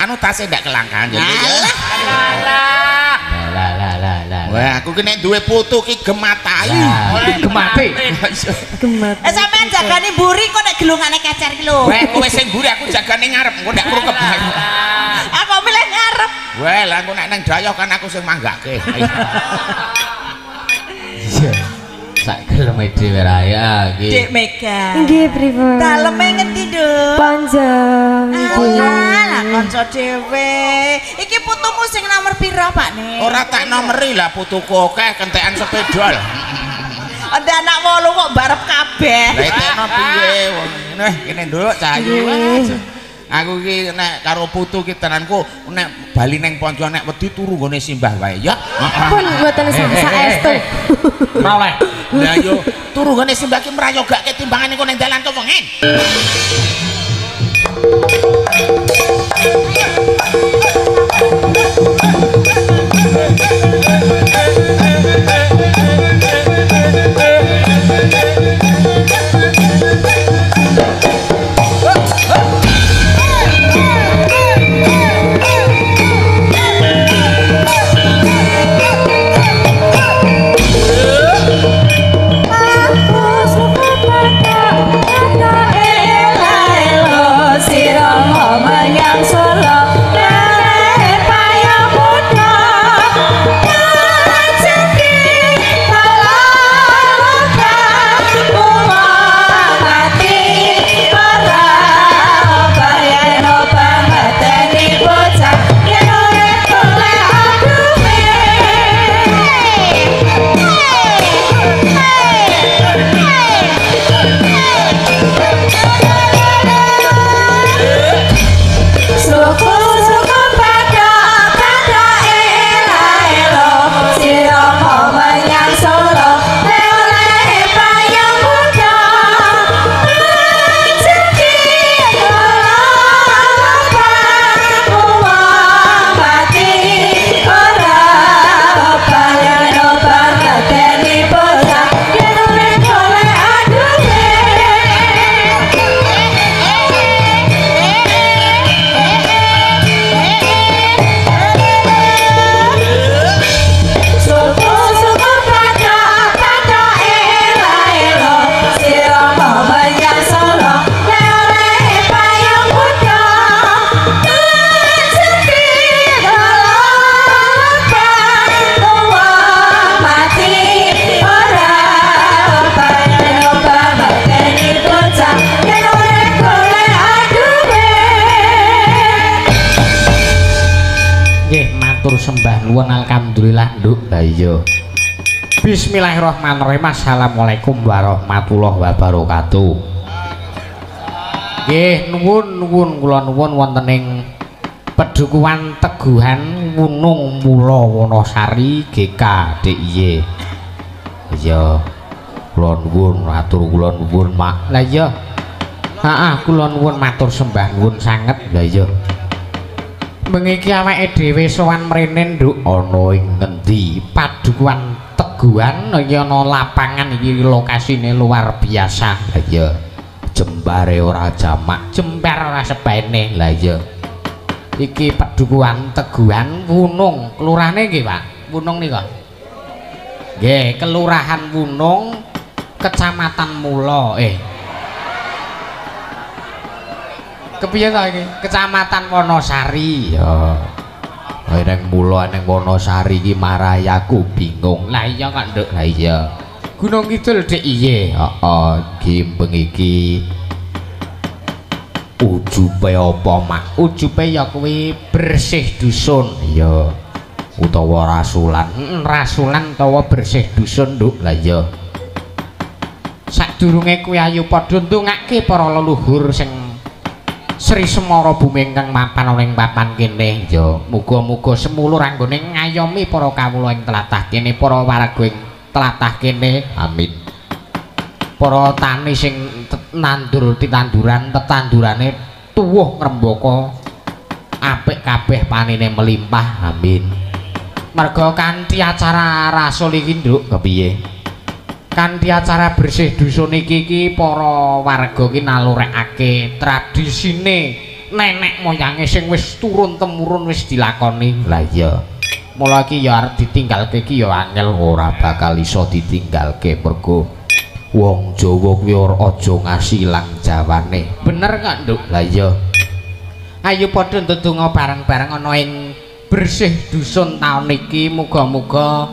Anu tase ndak kelangkaan ya. Alah. Lah lah lah lah. Wah, aku ki nek duwe putu ki gematai. Gemati. Gemati. Sampean jagane mburi kok nek gelungane kecer ki lho. Wah, kowe sing mburi aku jagane ngarep, engko ndak krukep. Aku milih ngarep. Wah, lah engko nek nang dayoh kan aku sing manggake. Iya. Sak geleme dhewe raya iki. Dik Mega. Nggih, pripun? Daleme ngendi, Nduk? Panjang. Alah, lah kanca dhewe. Iki putumu sing nomor pira, Pak Ne? Ora tak nomeri lah putuku akeh kentekan sepeda lah. Ente anak 8 kok barep kabeh. Lah etekno piye wong ngene kene Nduk cahayu. Aku iki nek karo putu ki tenanku nek bali ning ponco nek wedi turu nggone simbah wae ya. Pun mboten saestu. Ora oleh. Lah yo turu nggone simbah ki mrayogake timbangane kok ning dalan kewengen. Sembah nuwun alhamdulillah Nduk. Lah iya. Bismillahirrahmanirrahim. Assalamualaikum warahmatullahi wabarakatuh. Nggih, nuwun nuwun kula nuwun wonten ing Pedukuhan Teguhan Wunung Mula Wonosari GK DIY. Iya. Kula nuwun atur kula nuwun Mak. Lah iya. Heeh, kula nuwun matur sembah nuwun sanget. Lah iya. Bengi iki awake dhewe sowan mrene Nduk ana ing ngendi? Padukuhan Teguhan iki ana lapangan iki lokasine luar biasa. Lah iya. Jembare ora jamak, jembar ora sepene. Lah iya. Iki Padukuhan Teguhan Wunung, kelurahane nggih, Pak. Wunung nika. Nggih, Kelurahan Wunung, Kecamatan Mula. Kepiye to iki? Kecamatan Wonosari. Ya. Ning Mula ning Wonosari iki marai aku bingung. Lah iya kok, Nduk. Lah iya. Gunung Kidul Dik iye. Heeh, iki bengi iki ujube apa, Mak? Ujube ya kuwi bersih dusun. Iya. Utawa rasulan. Heeh, rasulan utawa bersih dusun, Nduk. Lah iya. Sadurunge kuwi ayo padha ndongake para leluhur sing Sri Semara bumi ingkang mapan ana ing papan kene. Ya, muga-muga semulur anggone ngayomi para kawula ing tlatah kene, para warga ing tlatah kene. Amin. Para tani sing nandur titanduran, tetandurane tuwuh ngrembaka, apik kabeh panene melimpah. Amin. Merga kanthi acara rasul iki, Nduk, kepiye? Kanthi acara bersih dusun iki iki para warga iki nalurekake tradisine nenek moyange sing wis turun temurun wis dilakoni. Lah iya. Mula iki ya arep ditinggalke iki ya angel, ora bakal iso ditinggalke mergo wong Jawa kuwi ora aja ngasi ilang jawane. Bener kok, Nduk? Lah iya. Ayo padha ndedonga bareng-bareng ana ing bersih dusun taun iki, muga-muga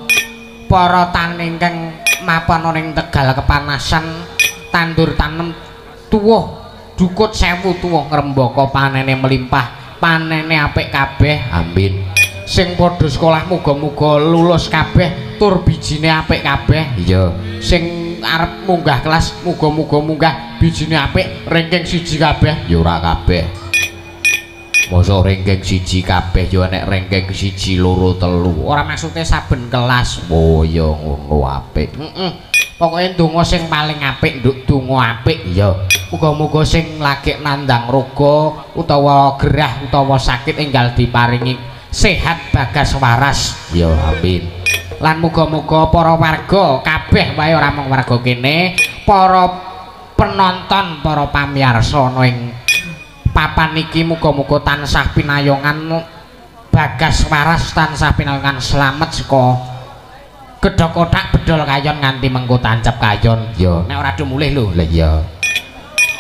para tani ingkang mapan ana ing Tegal kepanasan tandur tanem tuwuh dukut sewu tuwuh ngrembaka panene melimpah, panene apik kabeh. Amin. Sing padha sekolah muga-muga lulus kabeh tur bijine apik kabeh. Iya. Sing arep munggah kelas muga-muga munggah bijine apik ranking 1 kabeh. Ya ora kabeh. Mosok ranking 1 kabeh ya nek ranking 1 2 3. Ora maksude saben kelas. Oh ya ngono apik. Heeh. Pokoke ndonga sing paling apik, Nduk, donga apik. Iya. Muga-muga sing lagi nandang roga utawa gerah utawa sakit enggal diparingi sehat bagas waras. Ya amin. Lan muga-muga para warga kabeh wae ora mung warga kene, para penonton, para pamiyarsa ana ing papan iki muga-muga tansah pinayongan bagas waras, tansah pinayongan slamet saka gedhok kothak bedol kayon nganti mengko tancep kayon. Ya nek ora do mulih lho. Lah iya.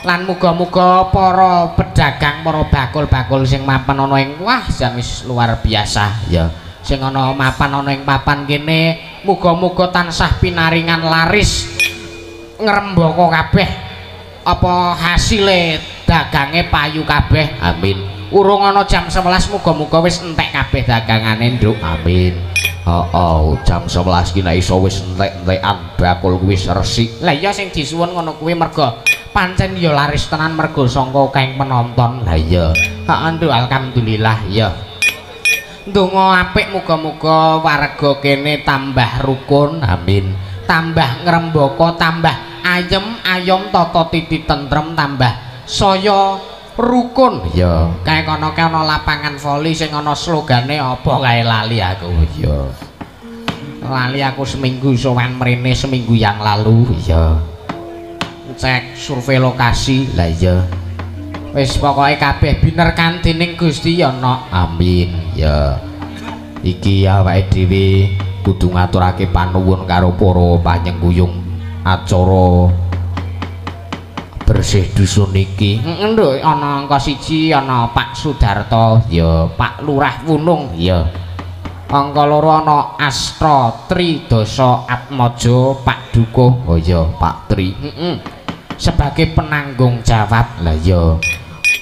Lan muga-muga para pedagang, para bakul-bakul sing mapan ana ing wah jan wis luar biasa ya. Sing ana mapan ana ing papan kene muga-muga tansah pinaringan laris ngrembaka kabeh, apa hasile dagange payu kabeh. Amin. Urung ana jam 11 muga-muga wis entek kabeh dagangane, Nduk. Amin. Heeh, jam 11 ki nek iso wis entek-entekan bakul kuwi wis resik. Lah iya sing disuwun ngono kuwi merga pancen ya laris tenan mergo sangka akeh penonton. Lah iya. Heeh, Nduk, alhamdulillah ya. Ndonga apik muga-muga warga kene tambah rukun. Amin. Tambah ngrembaka, tambah ayem ayom tata titi tentrem, tambah saya rukun. Iya. Kae kono kae ana lapangan voli sing ana slogane apa kae lali aku. Iya. Lali aku seminggu sowan mrene seminggu yang lalu. Iya. Cek survei lokasi. Lah iya. Wis pokoke kabeh binerkan dening Gusti ya nok. Amin. Ya. Iki awake dhewe kudu ngaturake panuwun karo para panyengkuyung acara bersih dusun iki. Heeh, Nduk, ana angka 1 ana Pak Sudarto, ya Pak Lurah Wunung, ya. Angka 2 ana Astra Tridasa Atmaja, Pak Dukuh, oh iya Pak Tri. Heeh. Sebagai penanggung jawab. Lah iya.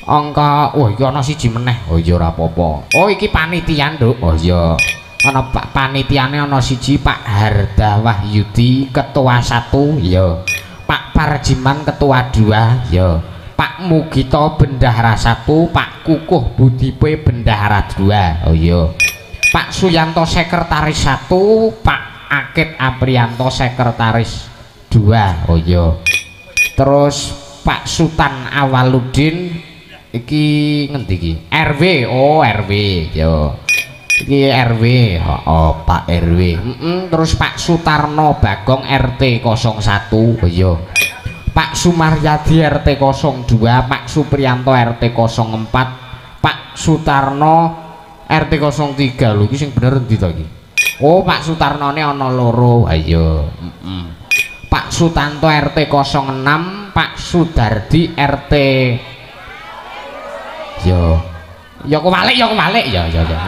Angka oh iki ana 1 meneh. Oh iya ora apa-apa. Oh iki panitia, Nduk. Oh iya. Ana Pak panitiane ana 1 Pak Harda Wahyudi ketua 1, ya. Pak Parjiman ketua 2, ya. Pak Mugito bendahara 1, Pak Kukuh Budipe bendahara 2. Oh iya. Pak Suyanto sekretaris 1, Pak Akit Aprianto sekretaris 2. Oh iya. Terus Pak Sultan Awaludin iki ngendi iki? RW. Oh RW ya. Iki RW, heeh, Pak RW. Terus Pak Sutarno Bagong RT 01. Oh iya. Pak Sumaryadi RT 02, Pak Supriyanto RT 04, Pak Sutarno RT 03. Lho iki sing bener endi to iki? Oh, Pak Sutarnone ana loro. Ha iya. Pak Sutanto RT 06, Pak Sudardi RT yo. Ya kewalik ya kewalik ya ya ya.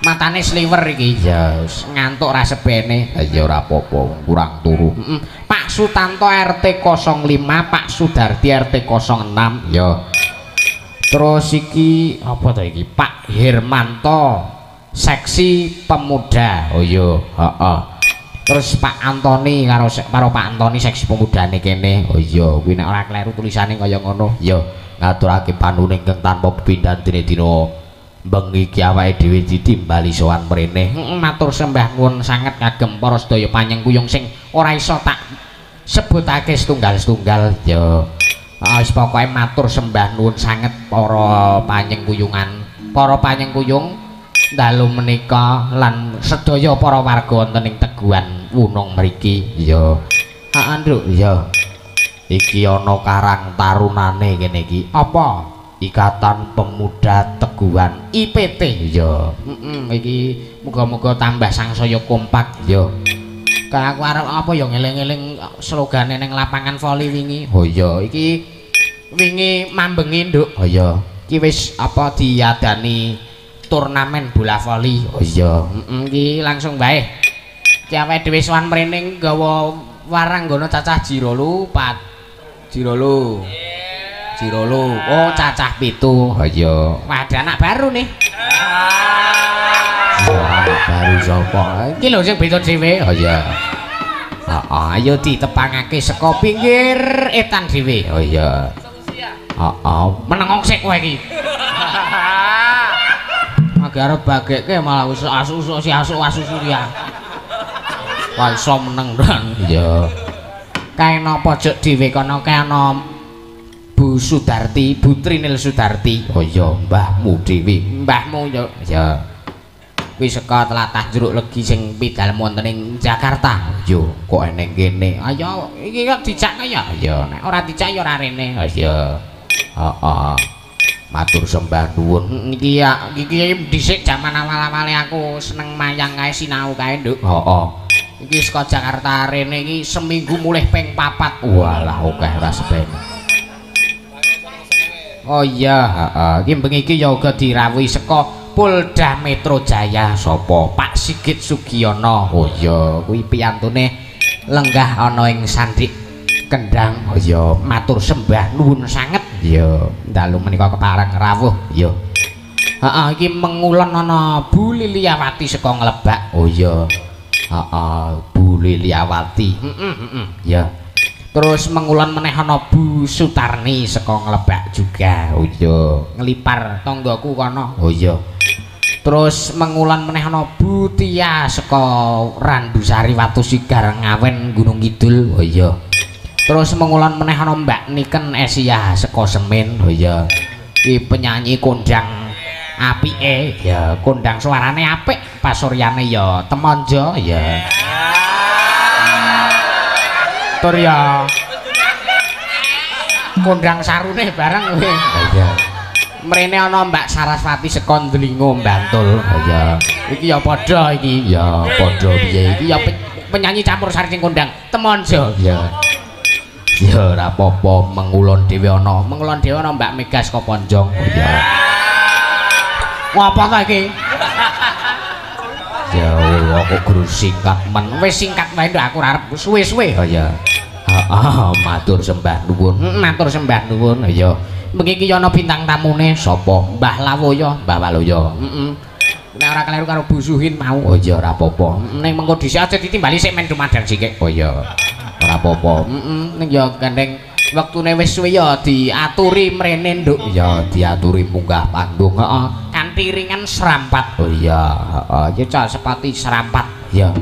Matane sliwer iki ya ngantuk ra sebene. Ha ya ora apa-apa, kurang turu. Pak Sutanto RT 05, Pak Sudardi RT 06 ya. Terus iki apa to iki? Pak Hermanto seksi pemuda. Oh iya, heeh. Terus Pak Antoni karo Pak Antoni seksi pemudane kene. Oh iya, kuwi nek ora kleru tulisane kaya ngono. Ya, ngaturake panuwun ingkang tanpa pepindhan dene dina bengi iki awake dhewe ditimbali sowan mrene. Matur sembah nuwun sanget kagem para sedaya panyengkuyung sing ora iso tak sebutake setunggal-setunggal. Ya. Wis pokoke matur sembah nuwun sanget para panyengkuyungan, para panyengkuyung dalu menika lan sedaya para warga wonten ing Teguhan Wunung mriki. Ya. Heeh, Nduk. Ya. Iki ana karang tarunane kene iki. Apa? Ikatan Pemuda Teguhan IPT. Iya. Heeh, iki muga-muga tambah sangsaya kompak. Iya. Kayak aku arep apa ya ngeling-eling slogane ning lapangan voli wingi. Oh iya, iki wingi mambengi, Nduk. Oh iya. Iki wis apa diadani turnamen bola voli. Oh iya, heeh, iki langsung bae. Iki awake dhewe sowan mrene nggawa waranggono cacah Jirolu, Pat. Jirolu. Jirolu. Oh, cacah 7. Oh iya. Wah, ada anak baru nih. Oh, anak baru sapa? Iki lho sing beda dhewe. Oh iya. Heeh, ayo ditepangake saka pinggir etan dhewe. Oh iya. Heeh, menengok sik kowe iki. Lagi arep bagekke malah wis asu-asu si asu-asu surya. Wah iso meneng dan. Iya. Kae napa jek dhewe kono kae ana Bu Sudarti, Bu Trinil Sudarti. Oh iya, mbahmu dhewe. Mbahmu ya. Iya. Kuwi saka tlatah Jeruk Legi sing pidalem wonten ing Jakarta. Yo, kok eneng kene. Ayo iki kok dijak ya. Iya, nek ora dijak ya ora rene. Oh iya. Heeh. Matur sembah nuwun. Iki ya iki dhisik jaman awal-awale aku seneng mayang kae sinau kae, Nduk. Heeh. Iki saka Jakarta rene iki seminggu mulih ping 4. Walah akeh ora sepene. Oh iya, heeh. Iki bengi iki ya uga dirawuhi saka Polda Metro Jaya. Sapa? Pak Sigit Sugiono. Oh iya, kuwi piyantune lenggah ana ing Sandik Kendang. Oh iya, matur sembah nuwun sanget. Iya, dalu menika kepareng rawuh. Iya. Heeh, iki mengulon ana Bu Liliawati saka Nglebak. Oh iya. Heeh, Bu Liliawati. Heeh, heeh. Ya. Terus mengulon meneh ana Bu Sutarni saka Nglebak juga. Oh iya, nglipar tanggaku kono. Oh iya. Terus mengulon meneh ana Bu Tia saka Randusari Watu Sigar Ngawen Gunung Kidul. Oh iya. Terus mengulon meneh ana Mbak Niken Esia saka Semen. Oh iya. Iki penyanyi kondang apike. Ya, kondang suarane apik, pasuryane ya temonjo ya. Tur ya. Kondang sarune bareng kowe. Iya. Mrene ana Mbak Saraswati saka Ndlingo Bantul. Iya. Iki ya padha iki. Ya padha piye iki ya penyanyi campur sari sing kondang temonjo. Ya. Ya ora apa-apa, mengulon dhewe ana. Mengulon dhewe ana Mbak Mega saka Ponjong. Iya. Ngapa ta iki? Ya aku guru singkat men. Wis singkat wae nduk aku ora arep suwe-suwe. Oh iya. Heeh, matur sembah nuwun. Matur sembah nuwun. Iya. Bengi iki ana bintang tamune sapa? Mbah Lawoyo, Mbah Waluyo. Heeh. Nek ora keliru karo Bu Suhin mau. Oh iya ora apa-apa. Ning mengko dhisik aja ditimbali sik men dumadang sikik. Oh iya. Ora apa-apa. Heeh, ning ya gandeng wektune wis suwe ya diaturi mrene, Nduk. Ya diaturi munggah panggung. Heeh. Kanthi ringan serampat. Oh iya, heeh. Iki cah sepati serampat. Ya.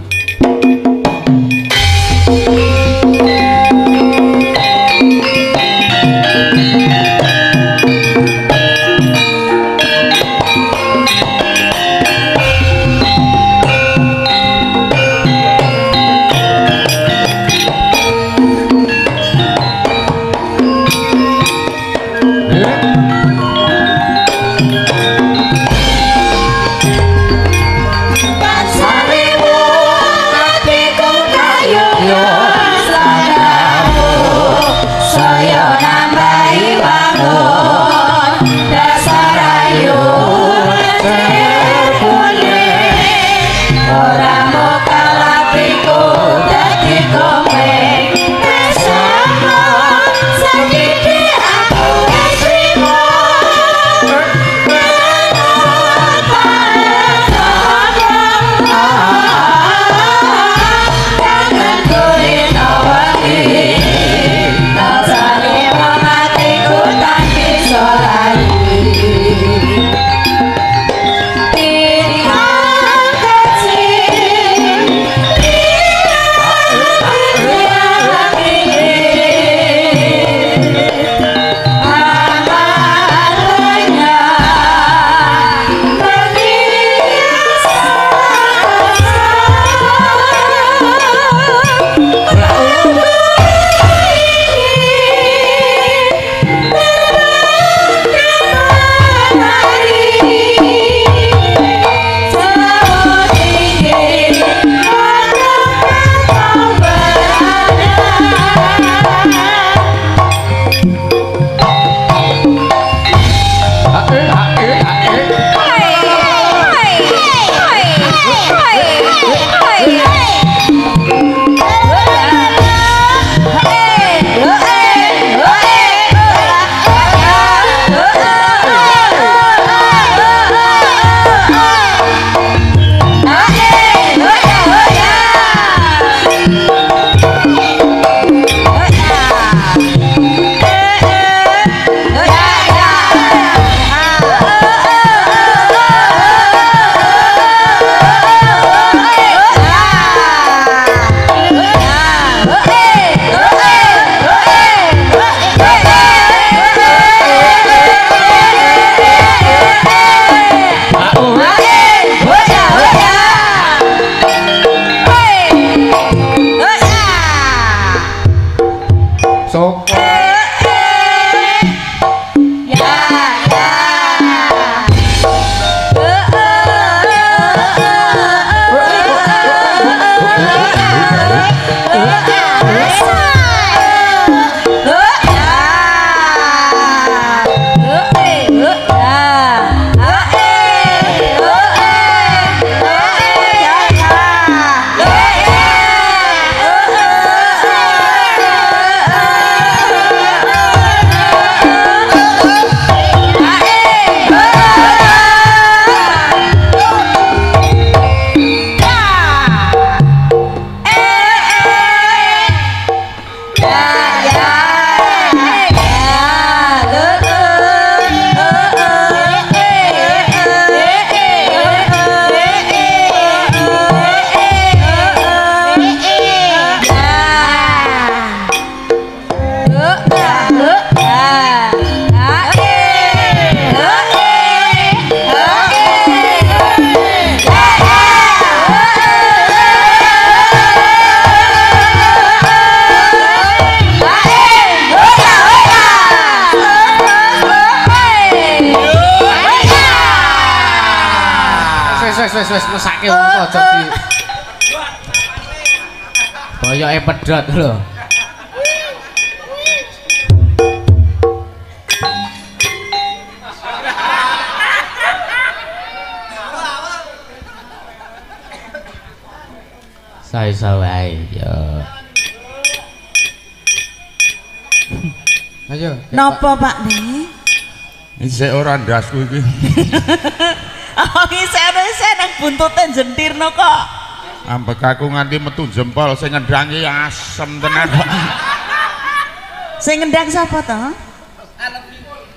Yo. Wis mesake wong aja di. Boyoke pedhot lho. Sae-sae wae ya. Ayo. Napa Pak Ne? Isih ora ndasku iki. Oh, isih nang buntute jentirno kok. Ambek aku nganti metu jempol sing ngendang iki asem tenan. Sing ngendang sapa to?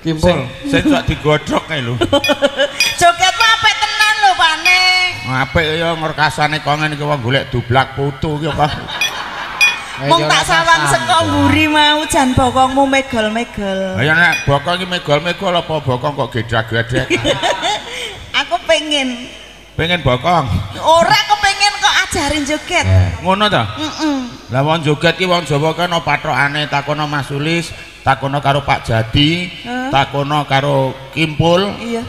Kimpul. Sing sok digodhog kae lho. Jogetmu apik tenan lho, Pak Ne. Apik ya ngrekasane kok ngene iki wong golek dublak putu iki apa. Mung tak sawang saka mburi mau jan bokongmu megol-megol. Lah ya nek bokong iki megol-megol apa bokong kok gedhag-gedhek. Aku pengen. Pengen bokong? Ora kepengin kok ajarin joget. Ngono ta? Heeh. Lah wong joget ki wong Jawa kan ana pathokane, takono Mas Sulis, takono karo Pak Jadi, takono karo Kimpul. Iya.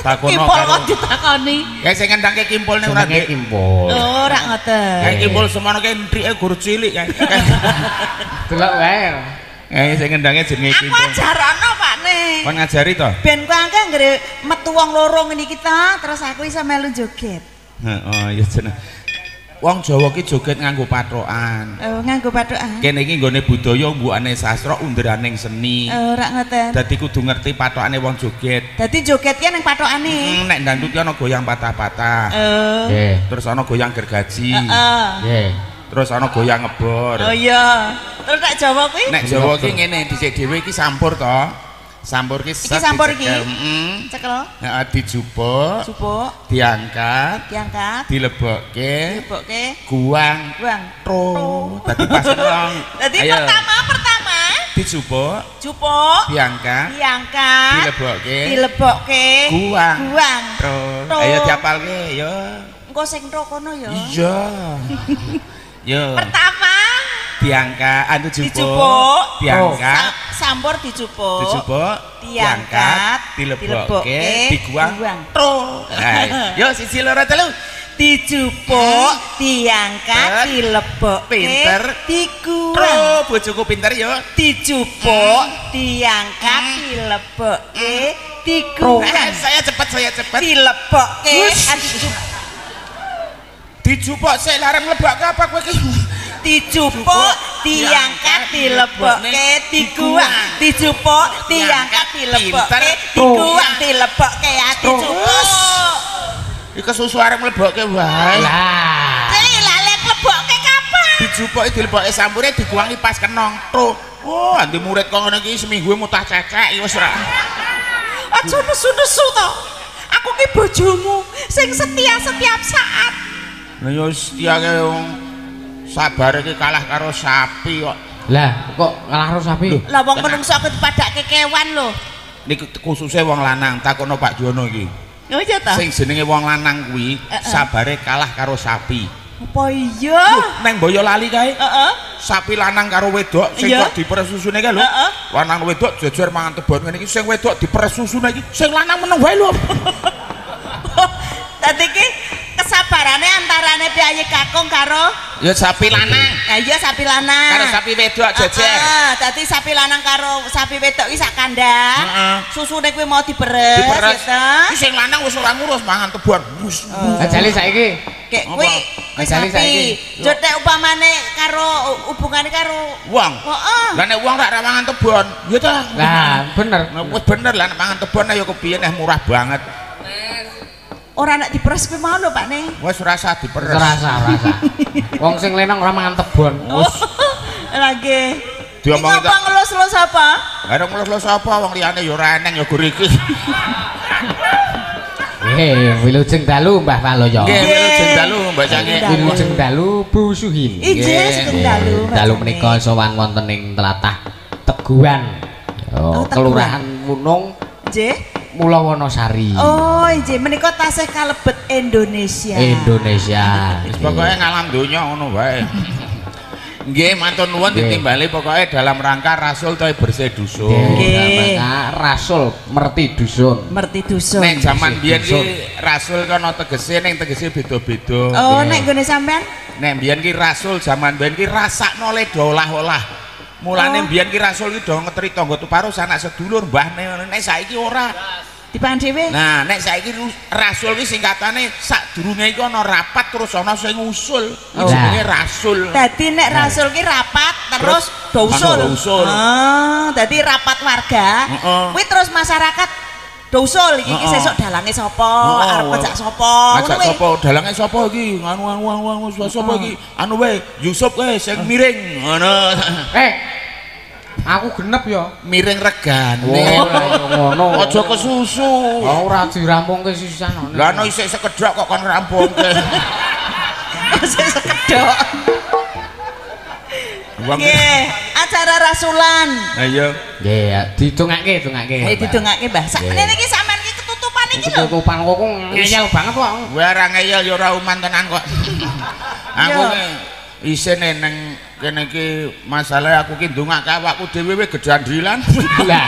Takono Kimpul karo kok ditakoni. Kae sing ngendangke Kimpul ning ora Dik. Kimpul. Oh, ora ngoten. Kae Kimpul semono kae entrike guru cilik kae. Delok wae. Kae sing ngendange jenenge Kimpul. Aku ajarono Pak Ne. Kon ngajari to? Ben ku angke anggere metu wong loro ngene iki ta, terus aku iso melu joget. Heeh, ya jeneng. Wong Jawa ki joget nganggo pathokan. Oh, nganggo pathokan. Kene iki nggone budaya mbukane sastra underaning seni. Oh, ora ngoten. Dadi kudu ngerti pathokane wong joget. Dadi joget ki ning pathokane. Nek ndangdut ki ana goyang patah-patah. Oh. Nggih. Terus ana goyang gergaji. Heeh. Nggih. Terus ana goyang ngebor. Oh iya. Terus nek Jawa kuwi? Nek Jawa ki ngene dhisik dhewe iki sampur to. Sampur ki iki sampur iki. Heeh. Cekel. Heeh, dijupuk. Jupuk. Diangkat. Diangkat. Dilebokke. Dilebokke. Guang. Guang. Tro. Dadi pas wong. Dadi pertama dijupuk. Jupuk. Diangkat. Diangkat. Dilebokke. Dilebokke. Guang. Guang. Tro. Ayo diapalke ya. Engko sing tro kono ya. Iya. Yo. Pertama diangkat, anu jupuk, dijupuk, diangkat, sampur dijupuk, dijupuk, diangkat, dilebokke, diguang, tro. Nah, yo siji loro telu. Dijupuk, diangkat, dilebokke, pinter, diguang. Tro, bojoku pinter yo. Dijupuk, diangkat, dilebokke, diguang. Saya cepat, Dilebokke, dijupuk sik larang lebokke apa kowe iki? Dijupuk, diangkat, dilebokke, diguang. Dijupuk, diangkat, dilebokke, diguang, dilebokke, dijupuk. Iki kesusu arep mlebokke wae. Lah. Iki lha lebokke kapan? Dijupuki dilebokke sampure diguangi pas kenong. Tro. Oh, anti murid kok ngene iki seminggu mutah cecek iki wis ora. Aja nesu-nesu to. Aku ki bojomu sing setia setiap saat. Lah ya setia kae wong sabar iki kalah karo sapi kok. Lah kok kalah karo sapi? Lah wong menungso aku dipadhakke kewan lho. Niki khususe wong lanang, takono Pak Jono iki. Oh iya ta? Sing jenenge wong lanang kuwi sabare kalah karo sapi. Apa iya? Neng Boyolali kae. Heeh. Sapi lanang karo wedok sing kok diperes susune kae lho. Lanang wedok jejer mangan tebon ngene iki, sing wedok diperes susune iki, sing lanang meneng wae lho. Dadi iki kesabarane antarane piyayi kakung karo ya sapi lanang. Ya iya sapi lanang. Karo sapi wedok jejer. Heeh, dadi sapi lanang karo sapi wedok iki sak kandang. Heeh. Susune kuwi mau diperes, Diperes. ya Iki sing lanang wis ora ngurus mangan tebon. Wis. Lah jale saiki. Kek kuwi kuwi Jale sapi. saiki. Jotek upamane karo hubungane karo Wong. Heeh. Lah nek wong rak ra mangan tebon, ya ta. Lah bener. Nah, wis bener lah nek mangan tebon ayo kepiye neh murah banget. Ora nek diperes kuwi mau lho Pak Ne. Wis ora usah diperes. Ora usah, ora usah. Wong sing lenong ora mangan tebon. Oh, lagi. Diomongi apa ngelus-elus apa? Lah ngelus-elus apa wong liyane ya ora eneng ya gur iki. Nggih, wilujeng dalu Mbah Paloyo. Nggih, wilujeng dalu Mbah Cange. Wilujeng dalu Bu Suhin. Inggih, sugeng dalu. Dalu menika sowan wonten ing tlatah Teguhan. Oh, Kelurahan Wunung. Nggih. Mula Wonosari. Oh, inggih menika tasih kalebet Indonesia. Indonesia. Wis pokoke ngalam donya ngono wae. Nggih, matur nuwun ditimbali pokoke dalam rangka rasul toy bersih dusun. Nggih. Rasul merti dusun. Merti dusun. Nek jaman biyen ki rasul kono tegese ning tegese beda-beda. Oh, nek nggone sampean? Nek biyen ki rasul jaman biyen ki rasakno le do olah-olah. Mulane biyen ki rasul ki do ngeteri tangga tuparo sanak sedulur mbahne nek saiki ora. Dipangan dhewe. Nah, nek saiki rasul ki singkatane sadurunge iku ana rapat terus ana sing usul. Jenenge rasul. Dadi nek rasul ki rapat terus do usul. Ah, dadi rapat warga. Kuwi terus masyarakat do usul iki sesuk dalange sapa, arep ngejak sapa. Ngajak sapa, dalange sapa iki? Anu sapa iki? Anu wae, Yusuf kae sing miring. Ngono. Aku genep ya. Miring regane. Ngono. Aja kesusu. Ora dirampungke sisan. Lah ana isih sekedhok kok kon rampungke. Isih sekedhok. Nggih, acara rasulan. Ha iya. Nggih, didongake, dongake. Nggih, didongake, Mbah. Sakmene iki sampean iki ketutupan iki lho. Ketutupan kok ngeyel banget kok. Kowe ora ngeyel ya ora uman tenan kok. Aku isine neng kene iki masalah aku ki ndongake awakku dhewe wis gedandrilan. Lah.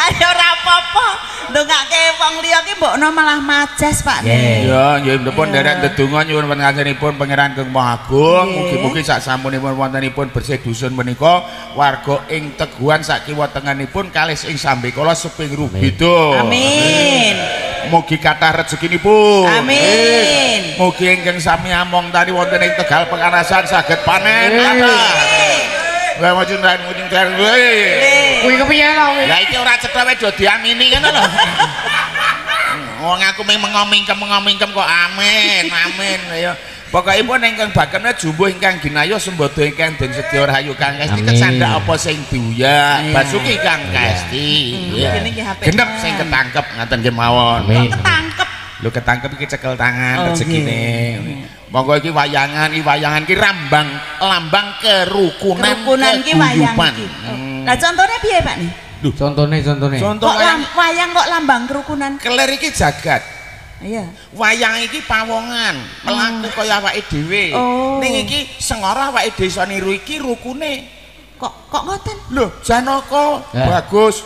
Ayo ora apa-apa. Ndongake wong liya ki mbokno malah majas, Pak. Ya, nggih pun nderek ndedonga nyuwun pangastanipun Pangeran Kang Maha Agung. Mugi-mugi sak sampunipun wontenipun bersih dusun menika warga ing Teguhan sak kiwa tengenipun kalih ing sambekala seping rubeda. Amin. Mugi kathah rezekinipun. Amin. Mugi ingkang sami among tani wonten ing Tegal Pekanasan saged panen kathah. Lah maju ndan maju ndan. Kuwi kepiye to kuwi? Lah iki ora cetha wis do diamini ngono lho. Wong aku mung mengomingkem kok amin amin ya. Pokokipun ingkang bakene jumbuh ingkang ginayuh sembada ingkang den sedya rahayu Kang Kesti kecandak apa sing diuyak basuki Kang Kesti. Genep sing ketangkep ngaten nggih mawon. Ketangkep. Lho ketangkep iki cekel tangan rezekine. Monggo iki wayangan, iki wayangan iki rambang lambang kerukunan kerukunan iki wayang iki. Lah contone piye Pak nih? Lho contone. Contoh wayang kok lambang kerukunan. Kelir iki jagat. Iya. Wayang iki pawongan, mlaku kaya awake dhewe. Ning iki sengara awake dhewe iso niru iki rukune. Kok ngoten? Lho, Janaka bagus.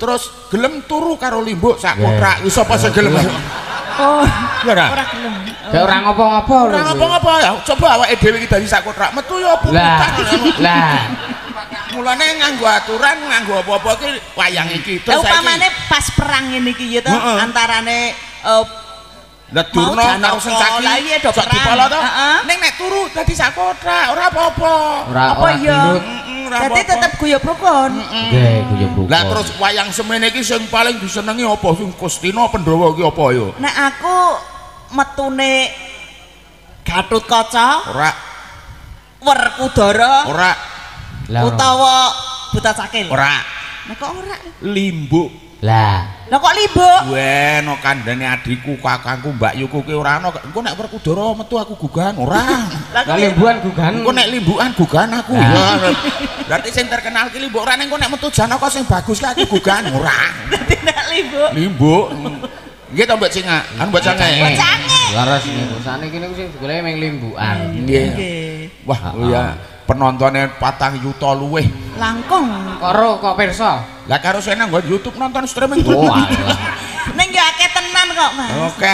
Terus gelem turu karo limbuk sak kontrak. Wis sapa sing gelem? Oh, ora gelem. Gak ora ngopo-ngopo lho. Ora ngopo-ngopo ya. Coba awake dhewe iki dadi sak kontrak metu ya pututan. Lah. Mulane nganggo aturan, nganggo apa-apa iki wayang iki. Terus saiki upamane pas perang ngene iki ya to antarane lah Durna karo Sencaki sak dipala to. Ning nek turu dadi sak kothak, ora apa-apa. Apa ya? Dadi tetep guyub rukun. Nggih, guyub rukun. Lah terus wayang semene iki sing paling disenengi apa? Sing Kustina Pandhawa iki apa ya? Nek aku metune Gatotkaca, ora. Werkudara, ora. Utawa Buta Cakil. Ora. Lah kok ora? Limbuk. Lah. Lah kok limbuk? Weh, no kandhane adikku, kakangku, Mbak Yuku ki ora ana. Engko nek Werkudara metu aku gugahan ora. Lah limbukan gugahan. Engko nek limbukan gugahan aku. Berarti sing terkenal ki limbuk ora ning engko nek metu Janaka sing bagus ki aku gugahan ora. Dadi nek limbuk. Limbuk. Nggih to Mbak Cinga? Anu Mbak Cange. Mbak Cange. Laras niku. Saniki niku sing digoleki mung limbukan. Nggih. Wah, ya penontonnya 4 yuta luwih. Langkung. Karo kok pirsa? Lah karo saya nang YouTube nonton streaming. Oh, ning yo akeh tenan kok, Mas. Oke.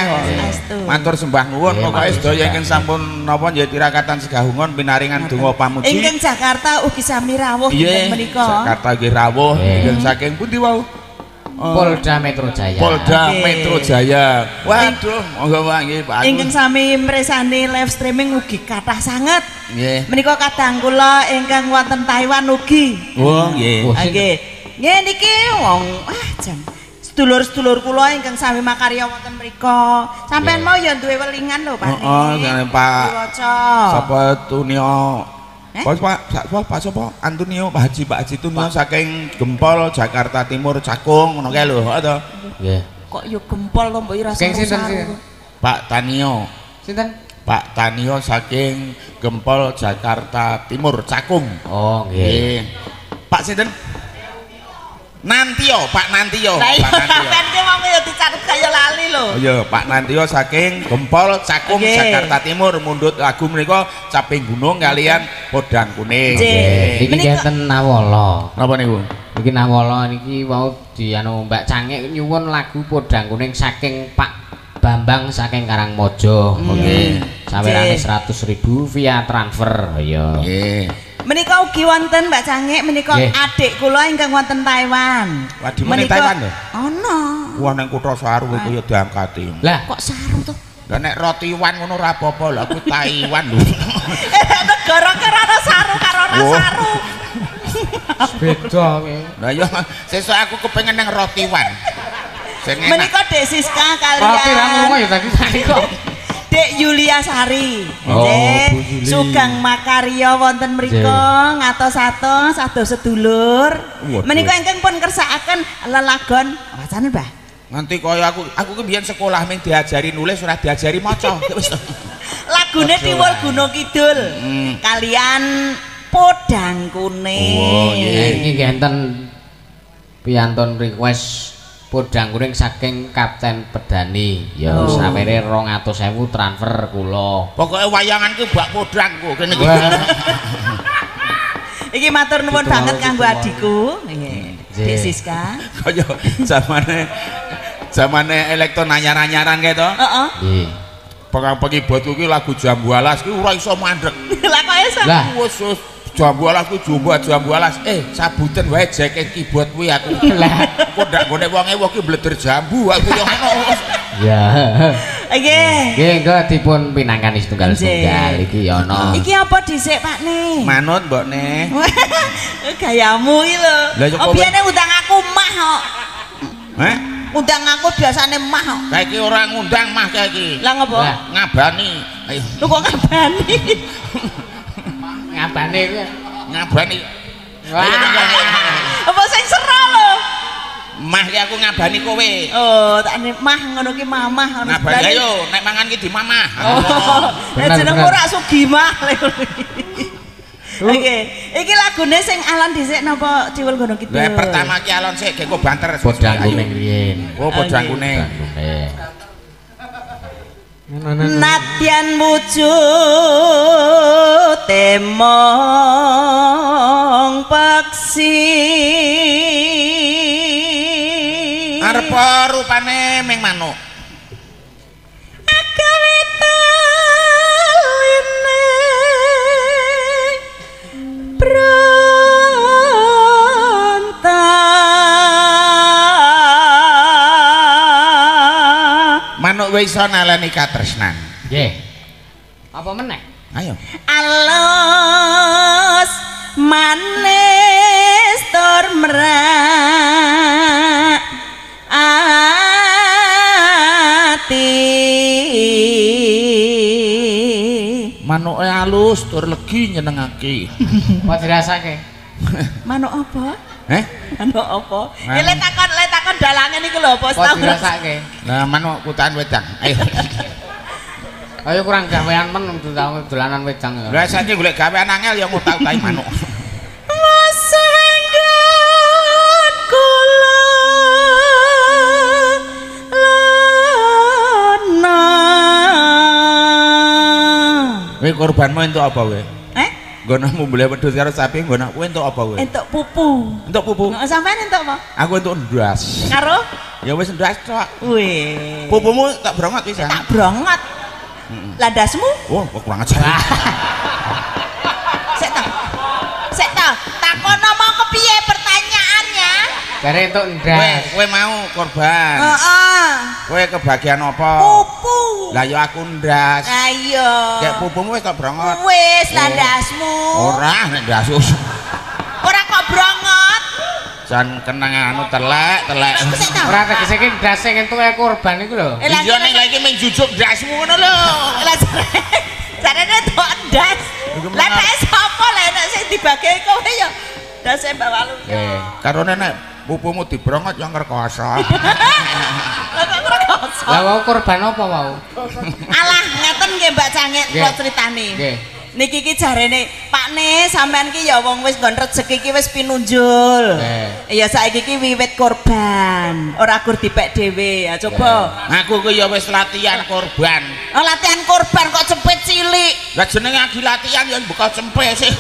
Matur sembah nuwun pokoke sedaya ingkang sampun napa nggih tirakatan segahungon pinaringan donga pamuji. Ingkang Jakarta ugi sami rawuh dinten menika. Jakarta nggih rawuh ingkang saking pundi wau? Polda Metro Jaya. Polda Metro Jaya. Waduh, monggo Pak nggih Pak. Ingkang sami mresani live streaming ugi kathah sanget. Nggih. Menika kadang kula ingkang wonten Taiwan ugi. Oh nggih. Nggih. Nggih niki wong jan sedulur-sedulur kula ingkang sami makarya wonten mriku. Sampeyan mau ya duwe welingan lho Pak. Heeh, Pak. Sapa Tunio? Pak sapa? Antonio Pak Haji Tunio saking Gempol Jakarta Timur Cakung ngono kae lho, heeh to. Nggih. Kok yo Gempol to mbok ora sinten? Pak Tanio. Sinten? Pak Tanio saking Gempol Jakarta Timur Cakung. Oh, nggih. Pak sinten? Nantio, Pak Nantio. Lah iya sampean ki wong ya dicatet kaya lali lho. Oh iya, Pak Nantio saking Gempol Cakung Jakarta Timur mundhut lagu menika Caping Gunung kalian Podang Kuning. Nggih. Niki enten Nawala. Napa niku? Niki Nawala niki wau di anu Mbak Cangik nyuwun lagu Podang Kuning saking Pak Bambang saking Karangmojo. Nggih. Sawerane 100.000 via transfer. Iya. Nggih. Menika ugi wonten Mbak Cangik menika adik kula ingkang wonten Taiwan. Waduh, menika Taiwan lho. Ana. Wah nang kutha Saru iku ya diangkati. Lah kok Saru to? Lah nek rotiwan ngono ora apa-apa lho, aku Taiwan lho. Negara karo ana Saru karo ora Saru. Beda kowe. Lah iya sesuk aku kepengin nang rotiwan. Sing enak. Menika Dek Siska kalian. Roti ra ngono ya tadi kok. Dek Yulia Sari. Nggih. Sugeng Makarya wonten mriku ngatos-atos adoh sedulur. Menika ingkang pun kersakaken lelagon wacane, Mbah. Nganti kaya aku ki biyen sekolah ming diajari nulis ora diajari maca. Wis. Lagune Tiwul Gunung Kidul. Kalian Podang Kuning. Oh, nggih. Niki enten piantun request Podang Kuning saking Kapten Pedani. Ya samene 200.000 transfer kula. Pokoke wayangan ki bak podang kok kene iki. Iki matur nuwun banget kanggo adikku. Nggih. Dik Siska. Kaya zamane elektron anyar-anyaran kae to. Heeh. Nggih. Pengibotku ki lagu Jambu Alas ki ora iso mandek. Lah kok iso? Wis Jambu Alas ku jambu alas. Sabuten wae jeke keyboard kuwi aku. Lah kok ndak nggone wonge wong ki bleder jambu aku yo ngono. Ya. Nggih. Nggih, engko dipun pinangkani setunggal-setunggal iki ya ana. Iki apa dhisik, Pak Ne? Manut mbokne. Gayamu iki lho. Oh biyene undang aku mah kok. Heh? Undang aku biasane mah kok. Kae iki ora ngundang mah kae iki. Lah ngopo? Ngabani. Ayo. Lho kok ngabani? Ngabane kuwi. Ngabani. Apa sing sera lho? Mah ki aku ngabani kowe. Oh, tak mah ngono ki mamah ngono. Ngabani ayo nek mangan ki dimamah. Oh. Nek jenengmu ora Sugimah. Oke, iki lagune sing alon dhisik napa Ciwul Gunung Kidul? Lah pertama ki alon sik gek banter. Podang Kuning riyin. Oh, Podang Kuning. Nadyan wujud mong peksi arep rupane ming manuk agawe taline bronta. Manuk wis iso naleni katresnan. Nggih. Apa meneh? Ayo. Alus manis tur merak ati. Manuke alus tur legi nyenengake. Apa dirasake? Manuk apa? Heh? Manuk apa? Ya le takon dalange niku lho apa tau dirasake. Lah manuk kutan wedang. Ayo. Ayo kurang gawean men dolanan wedang ya. Lah saiki golek gawean angel ya ngutak-utaki manuk. Masenggan kula lana. Kowe korbanmu entuk apa kowe? Eh? Nggono mbeleh wedhus karo sapi nggono kowe entuk apa kowe? Entuk pupu. Entuk pupu. Heeh, sampean entuk apa? Aku entuk ndas. Karo? Ya wis ndas tok. Wih. Pupumu tak brongot pisan. Tak brongot. Lah ndasmu? Wah, kok kurang ajar. Sik ta. Sik ta, takono mau kepiye pertanyaannya? Jare entuk ndas. Kowe mau korban. Heeh. Kowe kebagian apa? Pupu. Lah ya aku ndas. Lah iya. Kayak pupumu wis tak brongot. Wis lah ndasmu. Ora nek ndas. Ora kok brongot. Jan kenang anu telek, telek. Ora tegese iki ndas sing entuke korban iku lho. Iya ning lha iki mung jujuk ndasmu ngono lho. Lah jarene entuk ndas. Lah nek sapa lah nek sing dibagi kowe ya ndase Mbak Walu. Karone nek pupumu dibrongot ya ngrekoso. Lah kok ngrekoso? Lah wau korban apa wau? Alah ngeten nggih Mbak Cangik kula critani. Nggih. Niki iki jarene Pak Sakne sampean ki ya wong wis nggon rejeki ki wis pinunjul. Ya saiki ki wiwit korban, ora gur dipek dhewe. Ya coba. Aku ku ya wis latihan korban. Oh, latihan korban kok cepet cilik. Lah jenenge lagi latihan ya buka cempe sih.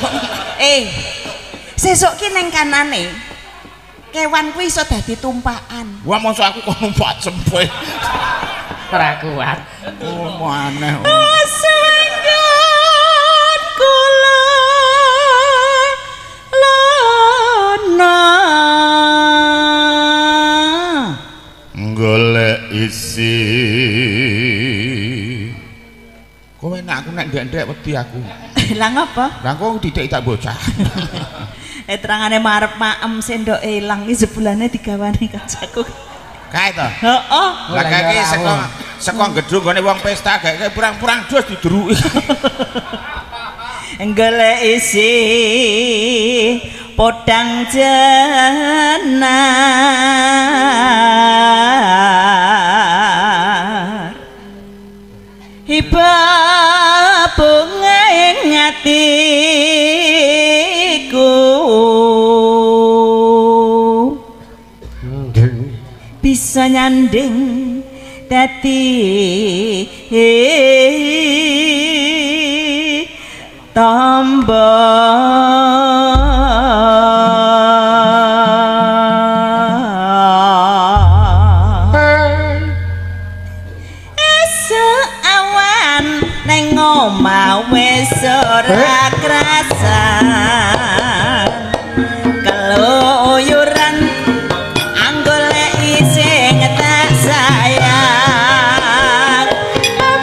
Sesuk ki ning kanane kewan kuwi iso dadi tumpakan. Wah, mosok aku kok numpak cempe. Ora kuat. Oh, aneh. Sanggon kula lana golek isi. Kowe nek aku nek ndek-ndek wedi aku. Lah ngapa? Lah kok dithik tak bocah. Terangane marep maem sendoke ilang iki sebulane digawane kancaku. Kae to? Heeh. Lah kae iki saka gedung gone wong pesta kae purang-purang dus dideruki. Golek isi podang jenar hiba bunga ing atiku bisa nyanding dadi tombo. Esuk awan neng omah wis ora krasan keluyuran anggoleki sing tak sayang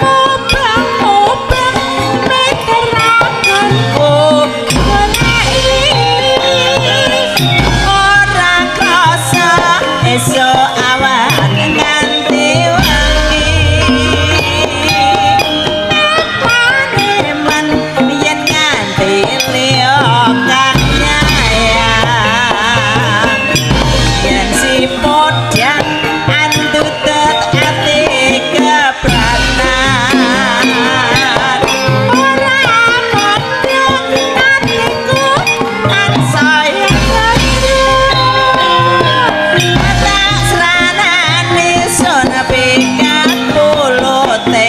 mubang-mubang meterakanku goleki ora krasa esuk awan nganti wangi paneman yen nganti liya kang nyayang yen si podang antutet ati kepranan ora padha atiku tansaya tak sranane sun pikat pulute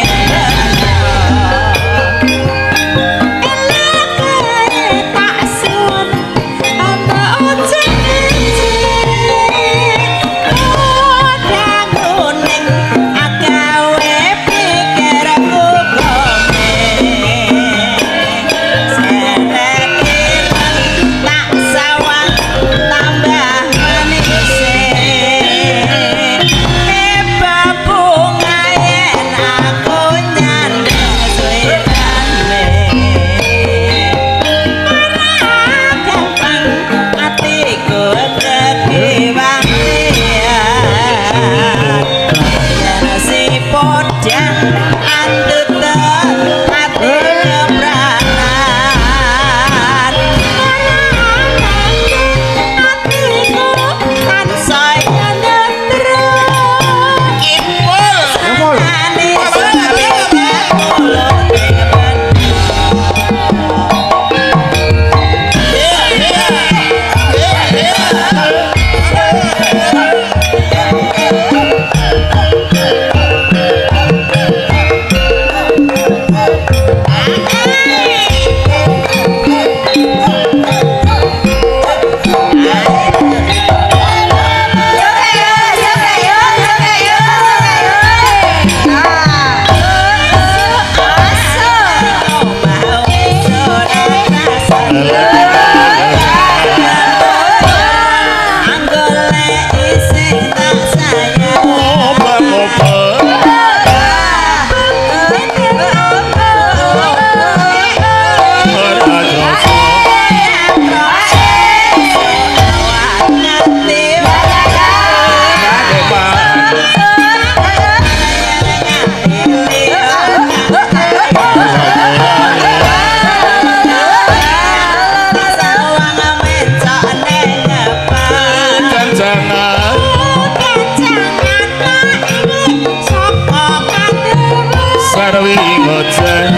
Sarwi ngoten.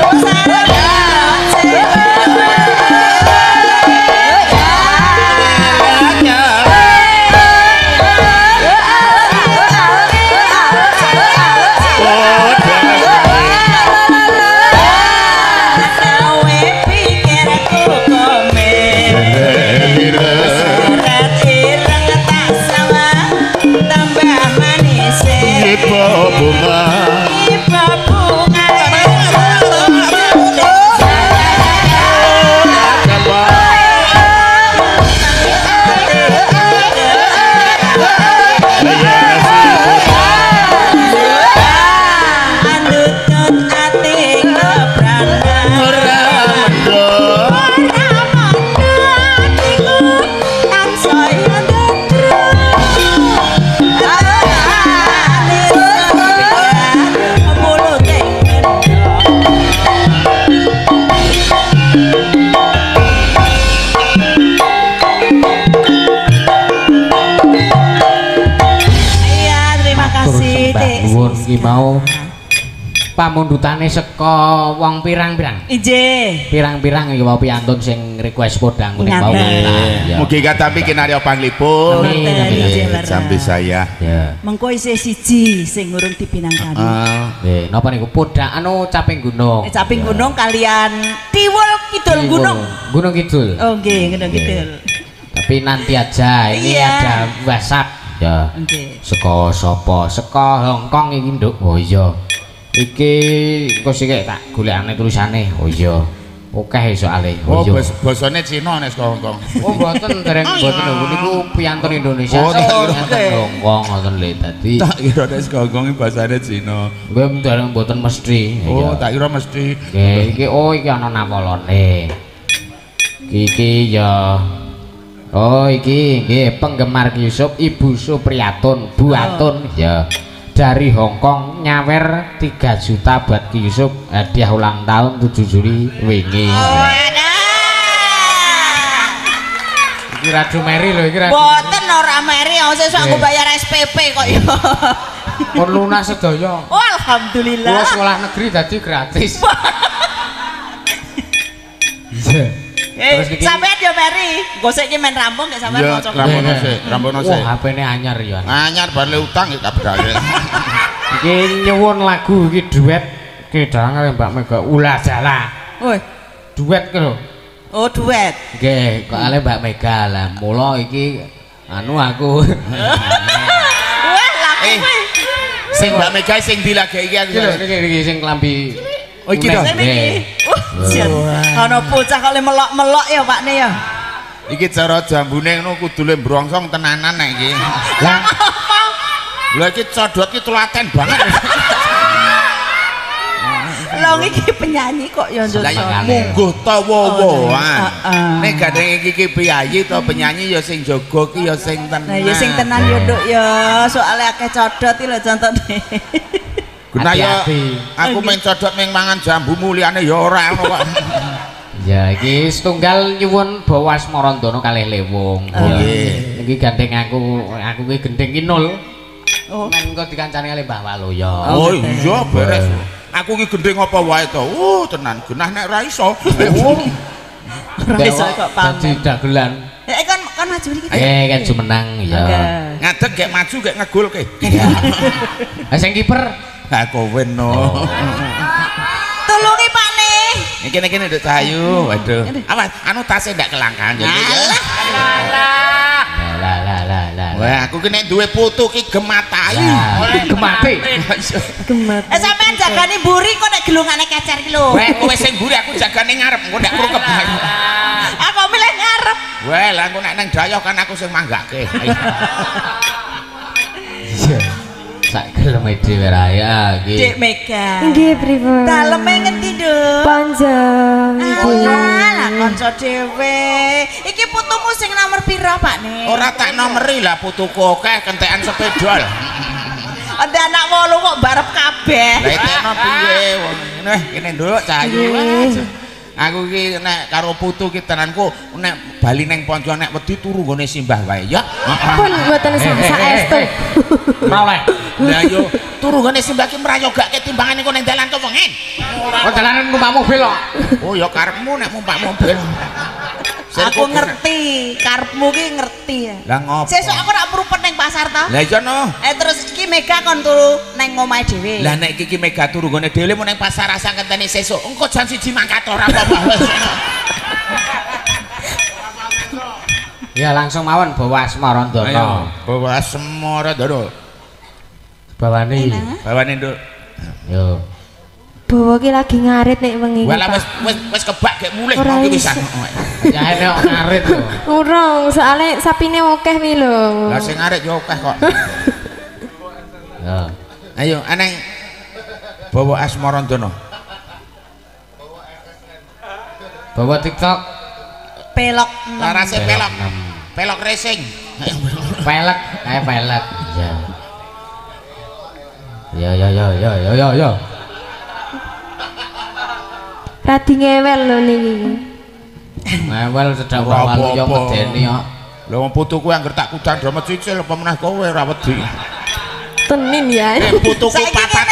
Pamundhutane saka wong pirang-pirang. Inggih. Pirang-pirang iki wau piyantun sing request podang kuning wau. Mugi katampi kinarya panglipur. Amin. Sampai saya. Ya. Mengko isih siji sing urung dipinangkani. Nggih, napa niku podang anu Caping Gunung. Caping Gunung kalian Tiwul Kidul Gunung. Gunung Kidul. Oh nggih, Gunung Kidul. Tapi nanti aja ini ada WhatsApp ya. Nggih. Saka sapa? Saka Hongkong iki, Nduk. Oh iya. Iki engko sik tak golekane tulisane. Oh iya. Akeh soalé. Oh, basane Cina nek saka Hongkong. Oh, mboten dereng mboten lho niku piyantun Indonesia. Oh, Hongkong ngoten lho dadi. Tak kira nek saka Hongkong basane Cina. Nggih dereng mboten mesti. Oh, tak kira mesti. Nggih, iki oh iki ana nawalane. Iki ya. Oh, iki nggih penggemar Ki Yusuf Ibu Supriyatun, Bu Atun ya. Dari Hongkong nyawer 3 juta buat Ki Yusuf hadiah ulang tahun 7 Juli wingi. Oh, iki radu meri lho iki. Mboten ora meri, sesuk aku bayar SPP kok ya. Pun lunas sedaya. Oh, alhamdulillah. Kula sekolah negeri dadi gratis. Iya. Terus iki sampean yo meri, engko sik iki men rampung gak sampean maca. Rampono sik, rampono sik. Wah, HP-ne anyar ya. Anyar bar le utang ya kabrale. Iki nyuwun lagu iki duet ki dalang karo Mbak Mega Ula Jala. Woi, duet ki lho. Oh, duet. Nggih, kok ale Mbak Mega lah. Mula iki anu aku. Wah, lagu kuwi. Sing Mbak Mega sing ndi lagi iki aku. Iki lho iki sing klambi. Oh iki to. Ana bocah kok le melok-melok ya Pakne ya. Iki cara jambune ngono kudune mbrongsong tenanan nek iki. Lah lha iki codot iki telaten banget. Lho iki penyanyi kok ya njut. Mungguh ta wowoan. Nek gandeng iki ki piyayi to penyanyi ya sing jaga ki ya sing tenan. Lah ya sing tenan yo Nduk ya, soale akeh codot iki lho contone. Guna ya aku main codot ming mangan jambumu liyane ya ora ngono kok. Ya iki setunggal nyuwun bawa Asmarandana kalih Lewung. Nggih. Iki gandeng aku ki gendeng ki nol. Oh. Men engko dikancani kalih Mbah Waluya. Oh iya beres. Aku ki gendeng apa wae to. Tenan genah nek ra iso. Ora iso kok pamer. Dadi dagelan. Eh kan kan maju iki. Eh kan jumenang ya. Ngadeg gek maju gek ngegolke. Lah sing kiper ha kowe no. Tulungi Pakne. Iki niki Nduk Cahayu. Waduh. Awas anu tase ndak kelangkaan ya. Lah lah lah lah. Wah, aku ki nek duwe putu ki gematai. Gemati. Gemati. Eh sampean jagane mburi kok nek gelungane kecer ki lho. Wah, kowe sing mburi aku jagane ngarep, engko ndak krukep. Aku milih ngarep. Wah, lah engko nek nang dayoh kan aku sing manggake. Iya. Sak geleme dhewe raya iki. Dik Mega. Nggih, pripun? Daleme ngendi, Nduk? Panjang. Alah, kanca dhewe. Iki putumu sing nomor pira, Pakne? Ora tak nomeri lah putuku akeh kentekan sepeda lho. Ente anak 8 kok barep kabeh. Lah etekno piye wong ngene kene Nduk Cahayu. Aku iki nek karo putu ki tenanku nek bali ning ponco nek wedi turu nggone simbah wae ya. Pun mboten saestu. Ora oleh. Lah yo turu nggone simbah ki mrayogake timbangane kok ning dalan kewengen. Kok dalanan numpak mobil kok. Oh ya karepmu nek numpak mobil. Aku ngerti, karepmu ki ngerti ya. Lah ngopo? Sesuk aku ora mrupet ning pasar ta? Lah iya no. Terus iki Mega kon turu ning omahe dhewe. Lah nek iki Mega turu nggone dhewe mun ning pasar rasa ngenteni sesuk. Engko jam 1 mangkat ora apa-apa. Ya langsung mawon bawa Asmarandana. Ayo, bawa Asmarandana. Bawane. Bawane, Nduk. Yo. Bawa ki lagi ngarit nek wengi iki. Walah wis kebak gek mulih mau ki wisan. Ya enek ngarit lho. Urung, soalé sapine akeh wi lho. Lah sing ngarit yo akeh kok. Ya. Ayo aneng bawa Asmarandana. Bawa TikTok. Pelok. Larase pelok. Pelok racing. Pelek, kae pelek. Ya. Ya ya ya ya ya ya ya. Radi ngewel lho niki. Ngewel sedak walu yo medeni kok. Lha wong putuku angger tak kudang do mecicil apa meneh kowe ora wedi. Tenin ya. Putuku papat.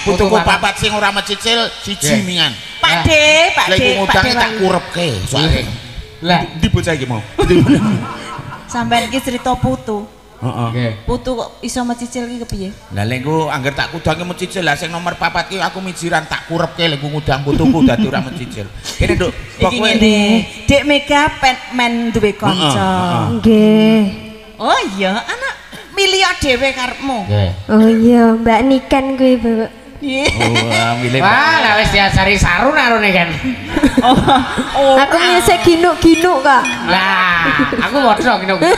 Putuku papat sing ora mecicil siji mingan. Pak De, Pak De, Pak De tak kurepke soalé. Lah, ndi bocah iki mau? Sampeyan iki cerita putu. Heeh. Nggih. Putu kok iso mecicil iki kepiye? Lah lek engko angger tak kudange mecicil, lah sing nomor papat ki aku mijiran tak kurepke lek ngudang putuku dadi ora mecicil. Kene Nduk, iki ngene. Dik Mega men duwe kanca. Nggih. Oh iya, anak milih dhewe karepmu. Nggih. Oh iya, Mbak Niken kuwi, Bapak. Oh, milih. Wah, lah wis diajari sarun arone kan. Oh, aku milih ginuk-ginuk kok. Lah, aku padha ginuk-ginuk.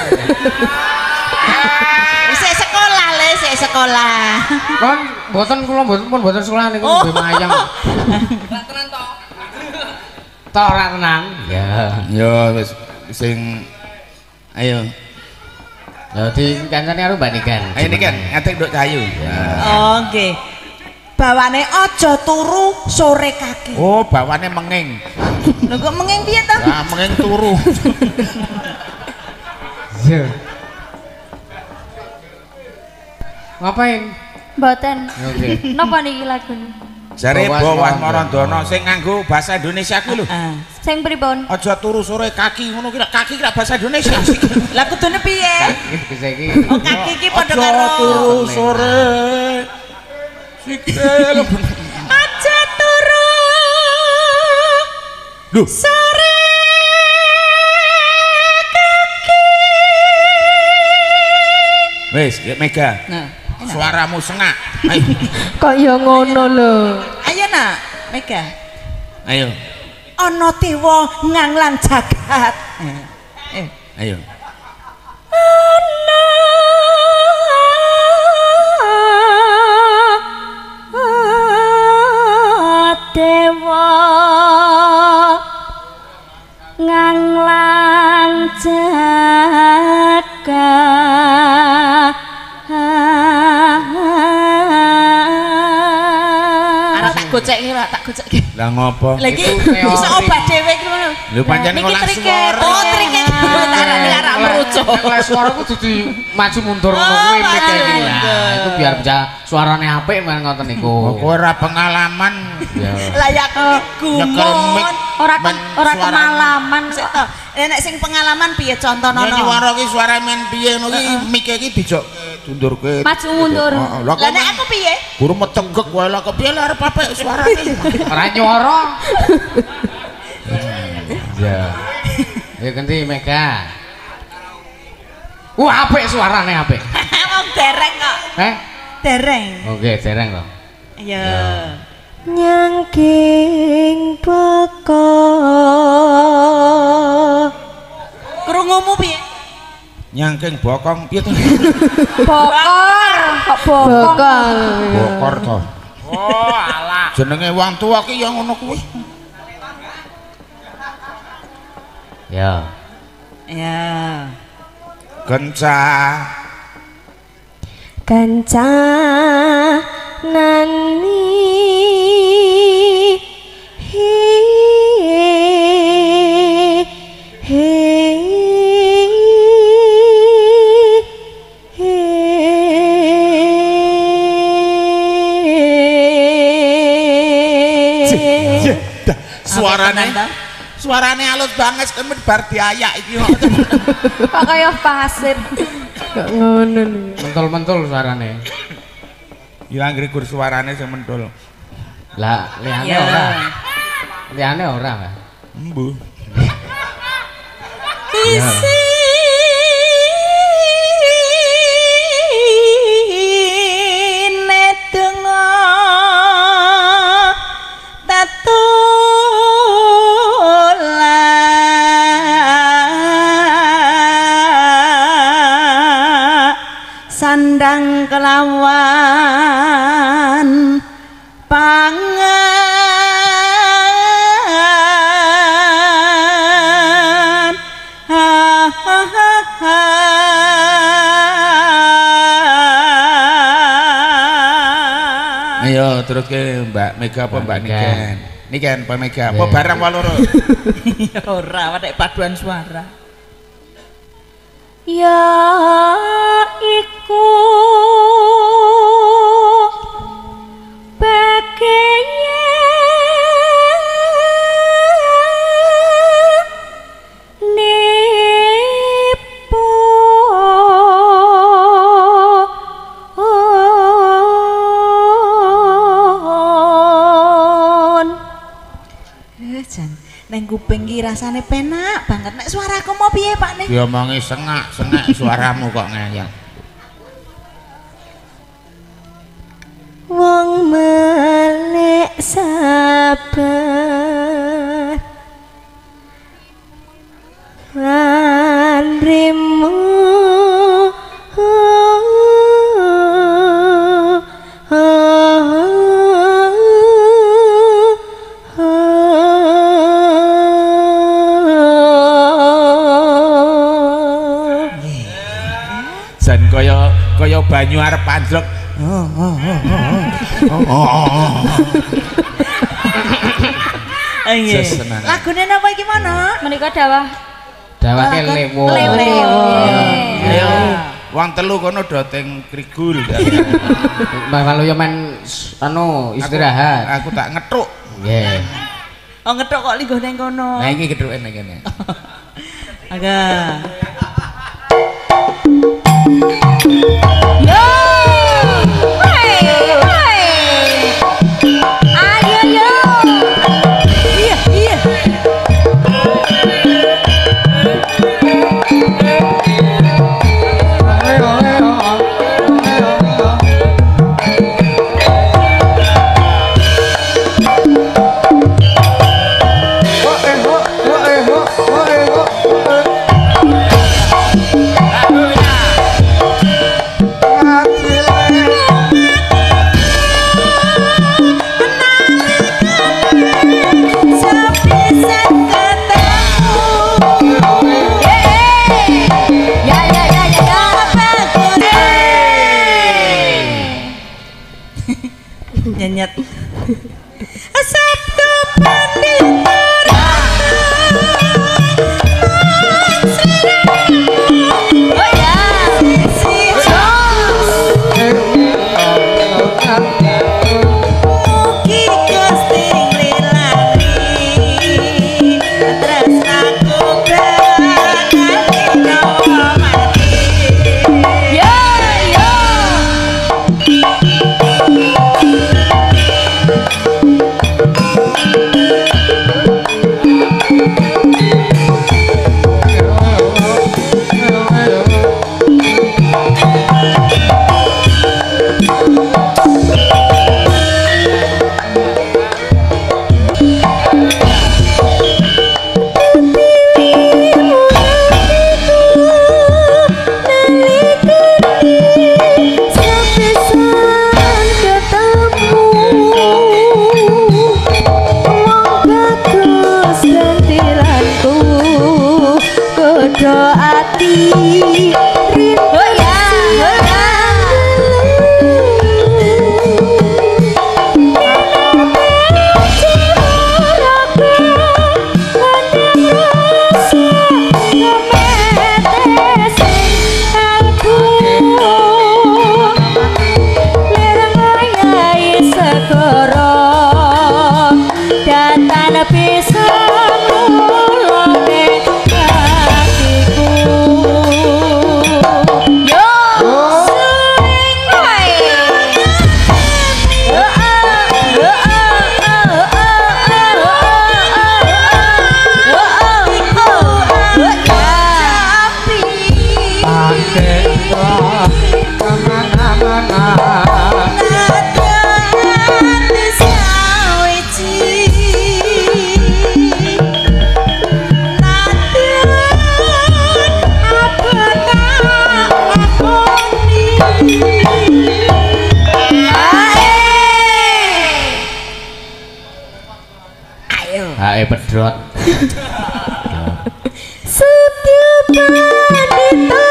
Isih sekolah le, isih sekolah. Kon mboten kula mboten pun mboten sekolah niku nembe mayang. Ora tenan to. To ora tenan. Ya. Ya wis sing ayo. Ya dikancani karo Mbak Niken. Ayo Niken, ngadeg Nduk Cahayu. Oh nggih. Bawane aja turu sore kaki. Oh, bawane menging. Lho kok menging piye to? Lah menging turu. Iya. Ngapain? Mboten. Oke. Napa niki lagune? Jare Bawas Marandana sing nganggo bahasa Indonesia kuwi lho. Sing pripun? Aja turu sore kaki ngono ki kaki ki bahasa Indonesia. Lah kudune piye? Kaki iki. Oh kaki iki padha karo turu sore. Sikil. Aja turu. Lho. Sore kaki. Wis, Mega. Nah. Suaramu sengak. Ayo. Kok ya ngono lho. Ayo nak, Mega. Ayo. Ana dewa nganglang jagat. Ayo. Ana dewa nganglang jagat. Gocek iki tak gocek iki. Lah ngopo? Lah iki iso obah dhewe iki ngono. Lho pancen ngolah swara. Oh, trike tarane arek merucuk. Nek swara ku dudu maju mundur ngono kuwi mike iki. Lah iku biar bisa suarane apik men ngoten niku. Oh, kowe ora pengalaman. Lah ya gumun. Ora ora pengalaman kok. Nek sing pengalaman piye contonono? Nek nyuwara ki suara men piye ngono ki mike iki dijok dundurke. Maju mundur. Lah nek aku piye? Guru metegek wae lah kepiye lah arep apik suarane. Ora nyuwara. Ya. Ya ganti Mega. Wah apik suarane apik. Wong dereng kok. Heh? Dereng. Oke, dereng kok. Iya. Nyangking boko. Krungumu piye? Nyangking bokong piye to? Bokor, kok bokong. Bokor to. Oh, alah. Jenenge wong tuwa ki ya ngono kuwi. Ya. Ya. Kenca. Kenca nani he he suarane suarane halus banget kemen bar diayak iki kok kaya pasir kok ngono lho mentul-mentul suarane. Ya anggere gur suarane sing mentul. Lah liyane ora. Liyane ora, Mas. Embuh. Isine donga tatulan sandang kelawan pangan ha ha ha. Ayo terus ke Mbak Mega apa Mbak Niken? Niken apa Mega? Apa barang waloro? Ya ora, nek paduan suara. Ya iku ben Jan. Neng kuping ki rasane penak banget. Nek suaraku mau piye, Pak Ning? Diomongi sengak-sengak suaramu kok ngeyel. Wong melek sabar anrimu Jan kaya kaya banyu arep anjlok. Lagune napa iki mono? Menika dawah dawake lewo. Lewo. Ayo wong telu kono do teng krigul. Mbah Waluyo men anu istirahat. Aku tak ngethuk. Nggih. Oh ngethuk kok lingguh nang kono. Nah iki kethuke nang kene. Aga. Yo. Hey, hey. Ayo yo. Iya, iya. Nyenyet. Sabtu Pandita Oh ya. Mugi Gusti nglilani tresnaku bakal nyawa mati. Yo yo. Hae pedrot. Setya Pandita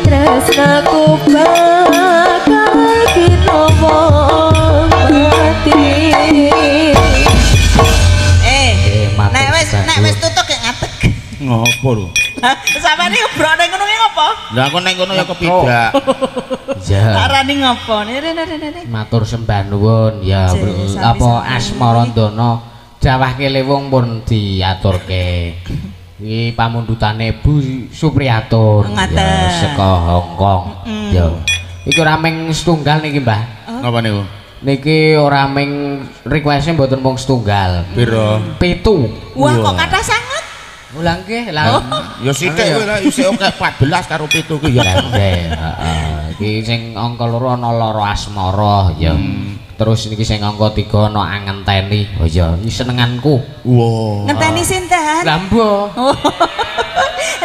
tresnaku bakal kinawa mati. Nek wis tutuk gek ngadeg. Ngopo lho? Sampeyan iki obrok ning ngono ki ngopo? Lah aku ning kono ya kepidak. Iya. Arani ngopo? Rene. Matur sembah nuwun ya apa Asmarandana Jawah Kelewung pun diaturke. Iki pamundhutane Bu Supriyatun ya saka Hong Kong. Ya. Iki ora mung setunggal niki, Mbah. Napa niku? Niki ora mung request-e mboten mung setunggal. Piro? 7. Wah, kok kathah sanget. Lah nggih, lah. Ya sithik kuwi lah isih akeh 14 karo 7 kuwi ya. Nggih, heeh. Iki sing angka 2 ana lara asmara ya. Terus niki sing angka 3 ana angenteni. Oh iya, iki senenganku. Wah. Ngenteni sinten? Lah mbo.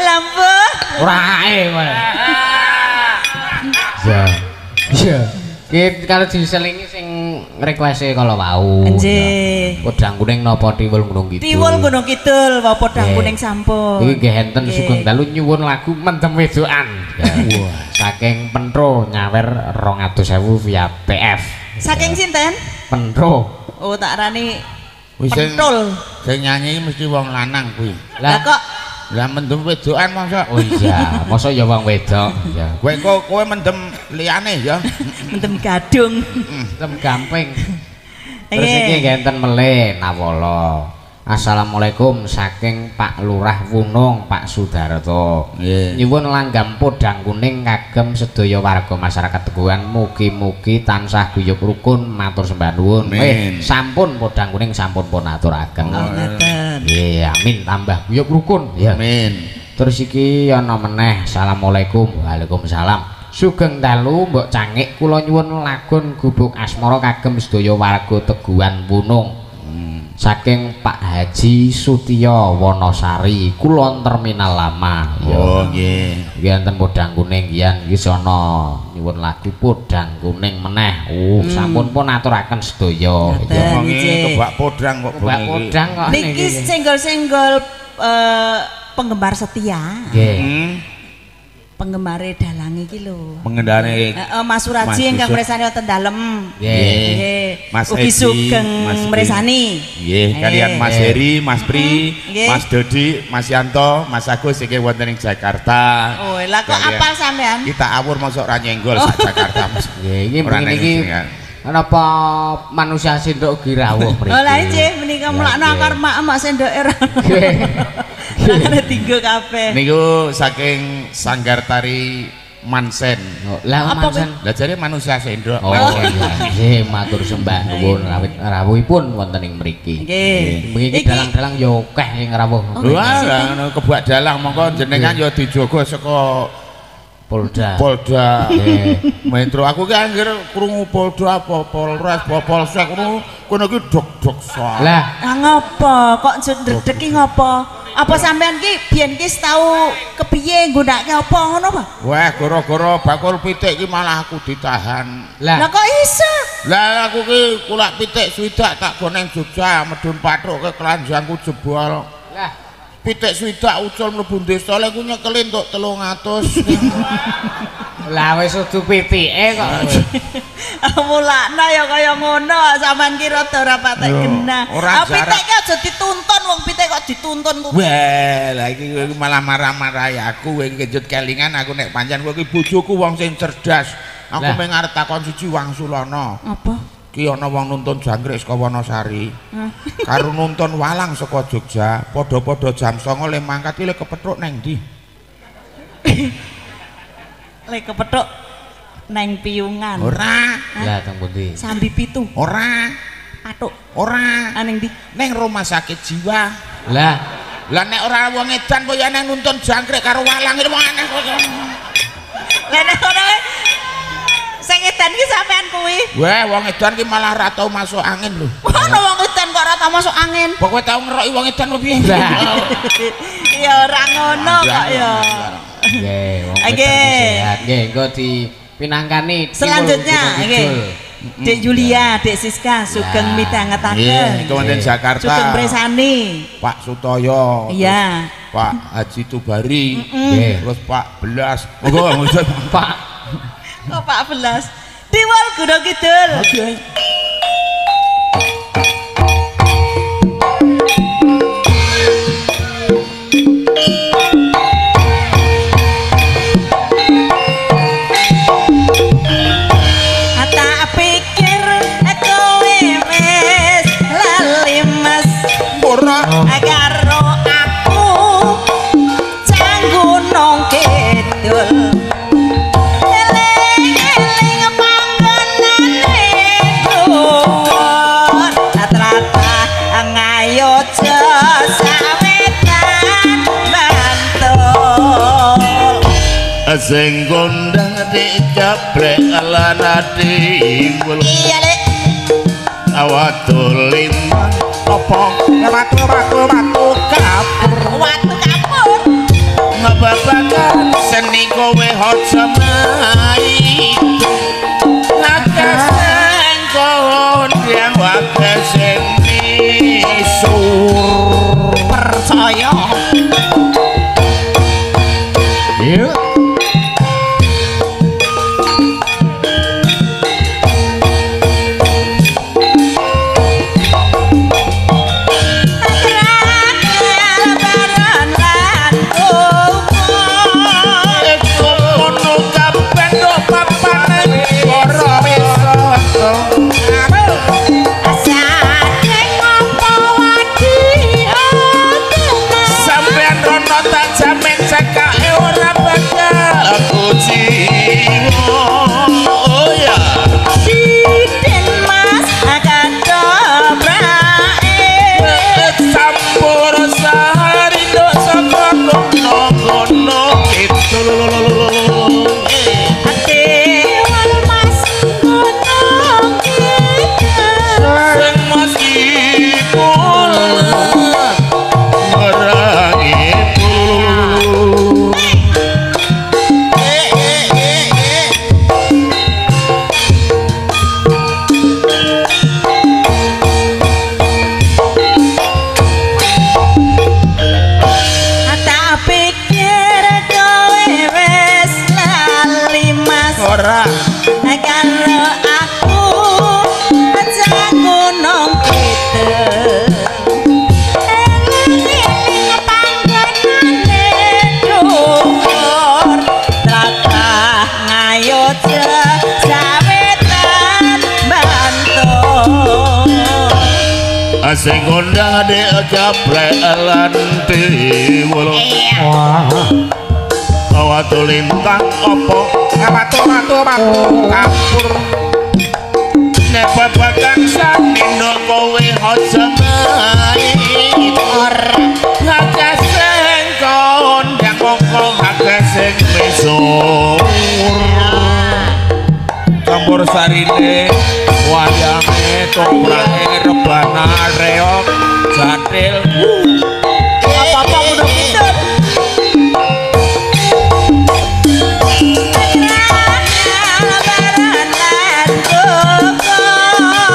Lah mbo. Ora ae kowe. Ya. Iya. Iki kalau diselingi sing request-e kala wau. Nggih. Podang kuning napa Tiwul Gunung Kidul? Tiwul Gunung Kidul, wae podang kuning sampun. Iki nggih enten sugeng dalu nyuwun lagu Mendem Wedokan. Wah, saking Pentro nyawer 200.000 via TF. Saking sinten? Pentro. Oh, tak arani Pentol. Sing nyanyi mesti wong lanang kuwi. Lah kok lah mendem wedokan mosok. Oh iya, mosok ya wong wedok. Ya. Kowe kok kowe mendem liyane ya. Mendem gadung. Mendem gamping. Terus iki nggih enten melih nawala. Assalamualaikum saking Pak Lurah Wunung, Pak Sudarto. Nyuwun langgam podang kuning kagem sedaya warga masyarakat Teguhan, mugi-mugi tansah guyub rukun, matur sembah nuwun. Sampun podang kuning sampun pun aturaken. Nggih, amin, tambah guyub rukun. Ya. Amin. Terus iki ana meneh, assalamualaikum. Waalaikumsalam. Sugeng dalu Mbok Cangik, kula nyuwun lagun Gubuk Asmara kagem sedaya warga Teguhan Wunung. Saking Pak Haji Sutiyo Wonosari, Kulon Terminal Lama. Oh nggih. Iki enten podang kuning kian iki sono nyuwun lagu podang kuning meneh. Sampun pun aturaken sedaya. Wonge kebak podang kok bengi. Kebak podang kok niki senggol-senggol penggemar setia. Nggih. Penggemare dalang iki lho. Pengendare heeh, Mas Suraji ingkang mresani wonten dalem. Nggih. Mas ugi sugeng mresani. Nggih, kalian Mas Heri, Mas Pri, Mas Dodi, Mas Yanto, Mas Agus iki wonten ing Jakarta. Oh, lah kok apal sampean? Kita awur mosok ora nyenggol sak Jakarta, Mas. Nggih, iki mriki iki napa manusia sendok ugi rawuh mriki. Oh lah nggih, menika mulakno akar mak sendoke ora. Nggih. Tinggo kabeh. Niku saking Sanggar Tari Mansen. Lah Mansen. Lah jare manusia sendok. Oh iya, nggih matur sembah nuwun rawuhipun wonten ing mriki. Nggih. Mriki dalang-dalang ya akeh sing rawuh. Wah, lah ngono kebak dalang mongko jenengan ya dijogo saka Polda. Polda. Metro aku ki anggere krungu Polda apa Polres apa Polsek ngono kono ki dok-dok sak. Lah, ngopo kok ndredeg ki ngopo? Apa sampean ki biyen ki tau kepiye nggunakake apa ngono, Pak? Wah, gara-gara bakul pitik ki malah aku ditahan. Lah kok iso? Lah aku ki kulak pitik swidak tak go nang Jogja, medun pathuke kelanjangku jebol. Lah, pitik swidak ucul mlebu desa lek ku nyekeli entuk 300. Lah wis udu pitike kok. Mulakno ya kaya ngono, sampean ki rada ora patek genah. Ah pitik ki aja dituntun, wong pitik kok dituntun kuwi. Wah, lah iki malah marah-marahi aku, kowe kejut kelingan aku nek pancen kowe ki bojoku wong sing cerdas. Aku mung arep takon siji wangsulana. Apa? Ki ana wong nuntun jangkrik saka Wonosari. Karo nuntun walang saka Jogja, padha-padha jam 09.00 le mangkat ki le kepethuk nang ndi? Le kepethuk nang Piyungan. Ora. Lah teng pundi? Sambi Pitu. Ora. Pathuk. Ora. Nang ndi? Nang rumah sakit jiwa. Lah, lah nek ora wong edan kaya nang nuntun jangkrik karo walang iki wong aneh kok. Lah nek ora sing edan ki sampean kuwi. Wah, wong edan ki malah ra tau masuk angin lho. Ana wong edan kok ora tau masuk angin. Kok kowe tau ngeroki wong edan lho piye? Ya ora ngono kok ya. Nggih, wong edan sehat. Nggih, engko dipinangkani selanjutnya nggih. Dek Julia, Dek Siska sugeng midhangetaken. Nggih, wonten Jakarta. Sugeng mresani. Pak Sutoyo. Iya. Pak Haji Tubari. Nggih. Terus Pak Belas. Monggo, Pak. Kok Pak Belas? Tiwul Gunung Kidul. Oke. Tak pikir kowe wis lali Mas. Sing kondang dicaplek lan atimbul. Iya, Lek. Watu lintang apa watu watu watu kapur. Watu kapur. Babagan seni kowe aja maido. Akeh sing kondang akeh sing misur. Percaya. Iya. Sing kondang dicaplek lan tiwul. Watu lintang apa watu watu watu kapur. Nek babagan seni nduk kowe aja maido. Akeh sing kondang mongko akeh sing misur. Campur sarine wayange toprake rebana reog jathil apa-apa ngono kidul.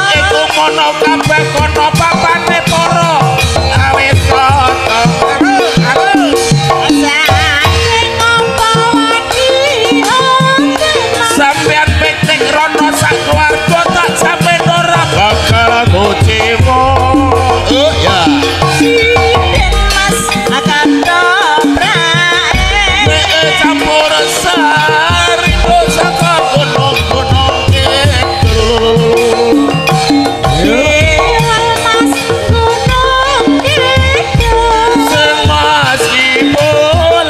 Iku mono kabeh kono papane para awit kota. Sampeyan piknik rono sak keluarga tak jamin ora bakal kuciwa. Oh ya. Siden Mas akan toprake. Nek campur sari saka gunung-gunung kidul. Mas Gunung Kidul. Sing Mas Ipul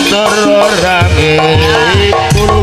terorange ipul.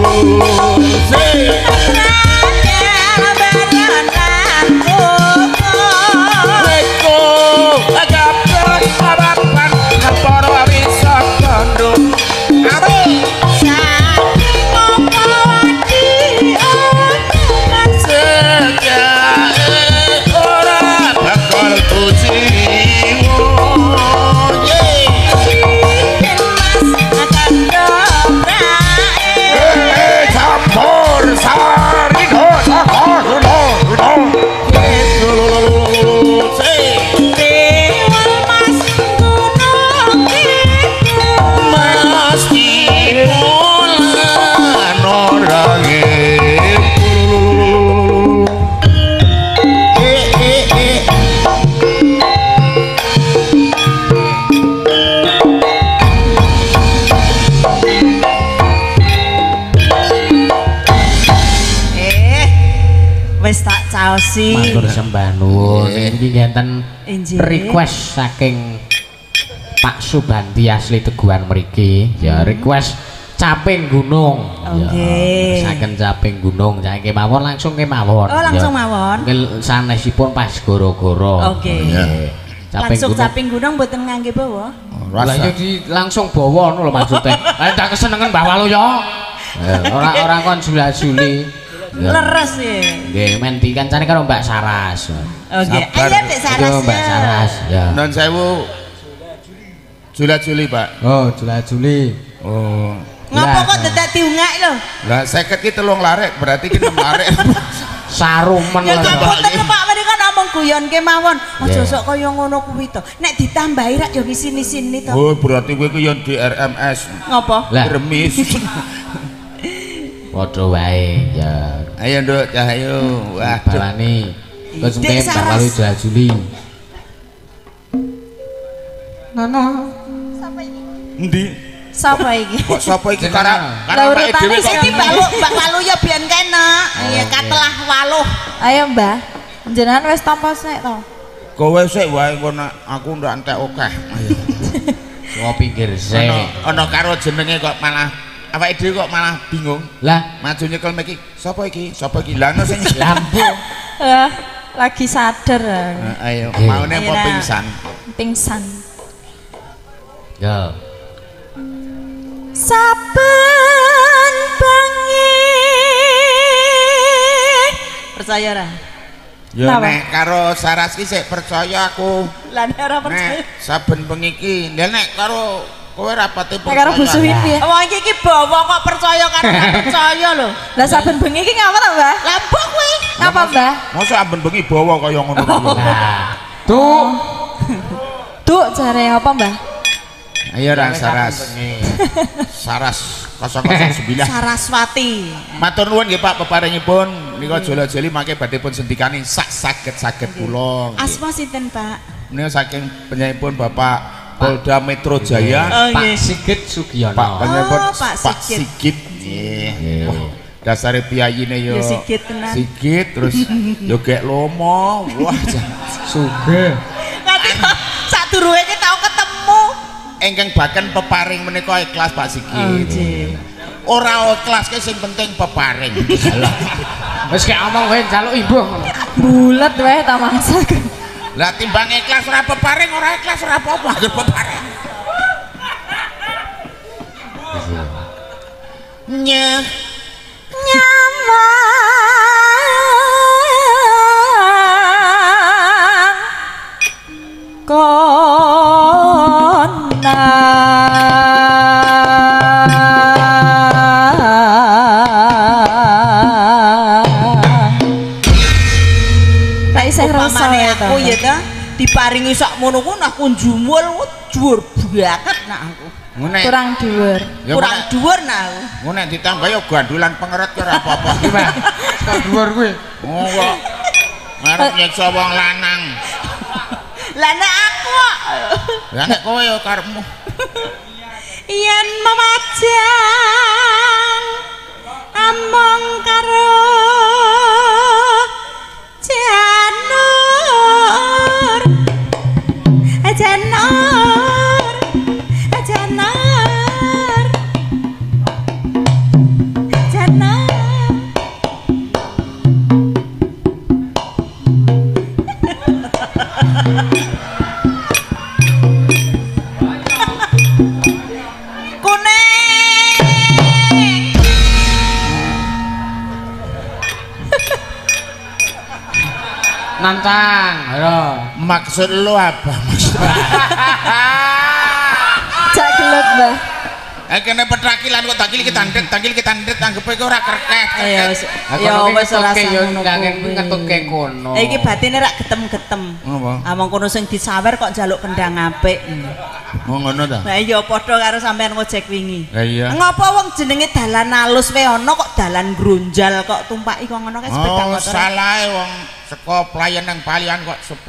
Matur sembah nuwun. Niki ngenten request saking Pak Subandi asli Teguhan mriki. Ya request Caping Gunung. Nggih. Saking Caping Gunung, saking kemawon langsung kemawon. Oh, langsung mawon. Nggih sanesipun pas goro-goro. Oke. Langsung caping gunung mboten ngangge bawa. Lah iya di langsung bawa ngono lho maksude. Lah tak kesenengen Mbah Waluyo. Ora kon jula-juli. Leres ya. Nggih, men dikancane karo Mbak Saras. Oke. Ayo Dek Saras. Mbak Saras. Ya. Nun sewu. Jula-juli, Pak. Oh, jula-juli. Oh. Ngapa kok dadak diungak lho? Lah 50 ki 3 larek, berarti ki 6 larek. Sarumen lho. Ya ngapunten Pak, menika namung guyon kemawon. Aja sok kaya ngono kuwi to. Nek ditambahi rak ya sini-sini to. Oh, berarti kowe ki yo di RMS. Ngapa? Remis. Padha wae ya. Ayo Nduk, Cahyo. Wah, balani. Terus mungkin Mbak Walu Juli. Nana. Sapa iki? Endi? Sapa iki? Kok sapa iki karo awake dhewe kok iki Mbak Walu ya biyen kena. Ya katelah waluh. Ayo Mbah. Jenengan wis tampa sik to. Kowe sik wae engko aku ndak entek akeh. Ayo. Saka pinggir sik. Ana karo jenenge kok malah awake dhewe kok malah bingung. Lah, maju nyekel miki. Sapa iki? Sapa iki? Lah ono sing lampu. Lagi sadar. Ayo, maune apa pingsan? Pingsan. Ya. Saben bengi. Percaya ra? Ya nek karo Saras ki sik percaya aku. Lah nek ora percaya. Nek saben bengi ki, nek karo kowe rapate percaya. Karo Bu Suwi piye? Wong iki ki bawa kok percaya karo ora percaya lho. Lah saben bengi ki ngapa ta, Mbah? Lah mbok kuwi. Ngapa, Mbah? Mosok saben bengi bawa kaya ngono kuwi. Lah, tuh. Tuh jare apa, Mbah? Ayo ra Saras. Saras 009. Saraswati. Matur nuwun nggih Pak peparingipun nika jala-jali mangke badhe pun sendikani sak saged-saged kula. Asma sinten, Pak? Menika saking panjenenganipun Bapak Polda Metro Jaya, Pak Sigit Sugiono. Pak panjenenganipun Pak Sigit. Nggih. Wah, dasare piyayine yo Sigit tenan. Sigit terus yo gek lomo. Wah, sugih. Nganti sadurunge iki tau ketemu. Ingkang baken peparing menika ikhlas Pak Sigit. Ora ikhlas ke sing penting peparing. Wis kek omong kowe njaluk imbuh ngono. Bulet wae ta masak. Lah timbang ikhlas ora peparing, ora ikhlas ora apa-apa anggere peparing. Nyeh nyamang aku ya ta diparingi sak mono ku aku njumul dhuwur banget nak aku. Kurang dhuwur. Kurang dhuwur nak aku. Ngono nek ditambah ya gandulan pengeret ora apa-apa. Pak. Kok dhuwur kuwi. Oh kok. Arep nyiksa wong lanang. Lah nek aku kok. Lah nek kowe ya karepmu. Yen memajang among karo janur janur janur janur kuning. Nantang, ayo. Maksud lu apa? Maksud Cak gelut, Mbah. Kene petrakilan kok takil ki tandet, takil ki tandet anggepe ki ora kerkeh. Ya wis ora yo ngetutke kono. Iki batine rak getem-getem. Apa? Among kono sing disawer kok njaluk kendang apik. Oh ngono ta? Lah iya padha karo sampean ngojek wingi. Lah iya. Ngapa wong jenenge dalan alus wae ana kok dalan grunjal kok tumpaki kok ngono kae sepeda motor. Oh salahe wong saka playen nang Palian kok 10.000.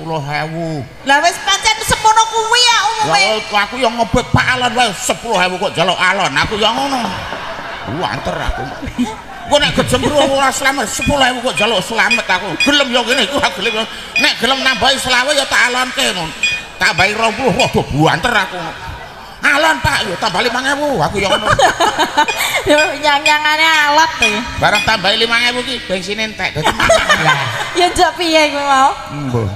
Lah wis pancen semono kuwi ya umume. Lah aku yo ngebet Pak Alon wae 10.000 kok njaluk alon. Aku yo ngono. Wanter aku. Engko nek gejemru ora slamet 10.000 kok njaluk slamet aku. Gelem yo ngene iku aku gelem. Nek gelem nambahi 20 ya tak alonke ngono. Tambahi 20 waduh buanter aku. Alon Pak yo tambah 5.000 aku yo ngono. Yo nyang-nyangane alot to. Barang tambahi 5.000 ki bensine entek dadi. Ya njok piye kuwi mau? Mbuh.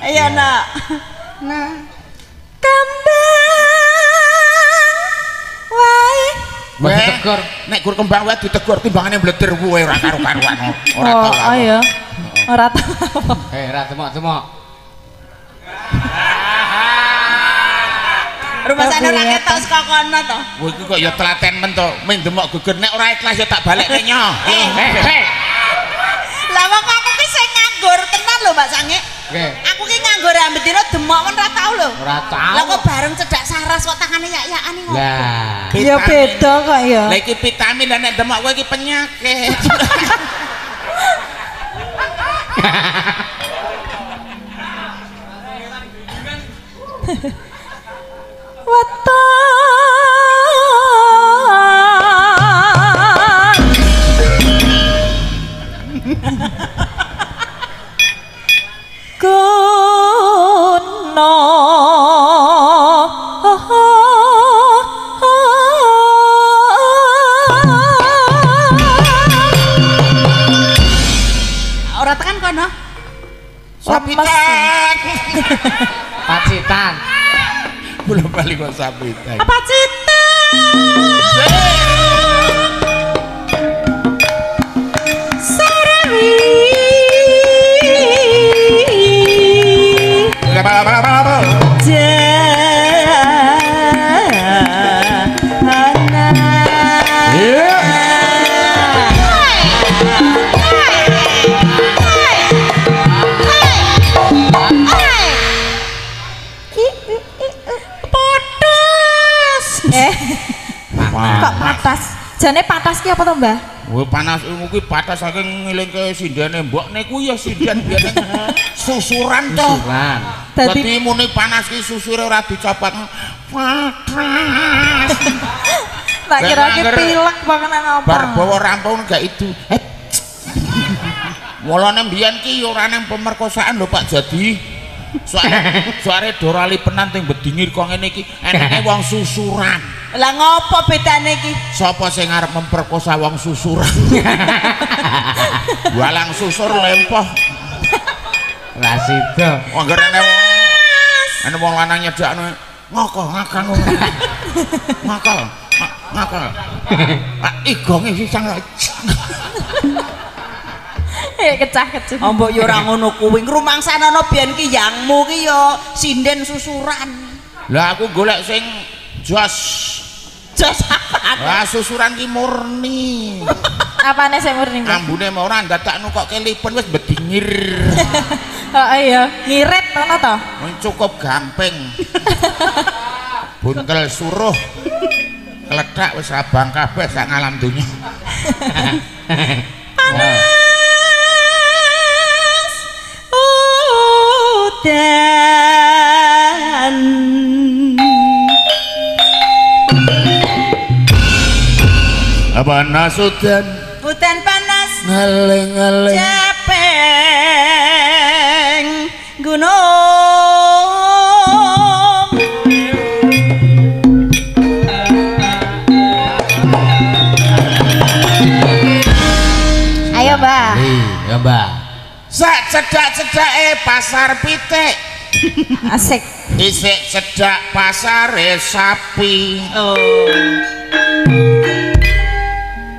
Ayo nak. Nah. Kembang wae. Ditegur. Nek gur kembang wae ditegur timbangane mleder kuwe ora karo-karuan. Ora tau. Oh iya. Ora tau. Eh, ora demok-demok. Rumasane ora ketok saka kono to. Kowe iki kok ya telaten men to, men demok geger nek ora ikhlas ya tak balekke nyo. Eh. Lah wong aku ki sing nganggur tenan lho Mbak Sange. Nggih. Aku ki nganggur ambet dina demok men ora tau lho. Ora tau. Lah kok bareng cedhak saras kok tangane yak-yakan iki ngopo. Lah. Ya beda kok ya. Lah iki vitamin lah nek demok kowe iki penyakit. Weton kuno ora tekan kono. Sapitan. Pacitan. Belum balik kok sapitan. Apa cita? Sarawi. Kok patas? Jane patas ki apa to, Mbah? Wah, panas kuwi patas saking ngelingke sindene mbokne kuwi ya sinden biyen susuran to. Susuran. Dadi muni panas ki susure ora dicopot. Patas. Tak kira ki pilek apa kena apa. Bar bawa rampung gak itu. Mulane mbiyen ki ora nang pemerkosaan lho Pak Jadi. Soale dorali penanting bedingir kok ngene iki eneke wong susuran. Lah ngopo bedane iki? Sapa sing arep memperkosa wong susuran? Walang susur lempoh. Lah sida. Angger ene wong lanang nyedakno ngoko ngakang. Ngakal. Ngakal. Igonge sisan. Kecah-kecah. Oh mbok yo ora ngono kuwi. Ngrumangsanono biyen ki yangmu ki yo sinden susuran. Lah aku golek sing jos. Jos apaan? Lah susuran ki murni. Apane sing murni? Ambune ora ndadakno kok kelipen wis bedingir. Oh iya, ngirit ngono to? Cukup gamping. Buntel suruh. Klethak wis abang kabeh sak ngalam donya. Panas. Udan panas udan udan panas ngeling-ngeling capeng gunung. Ayo Mbak. Iya Mbak. Sak cedak-cedake pasar pitik. Asik. Isik cedak pasare sapi. Oh.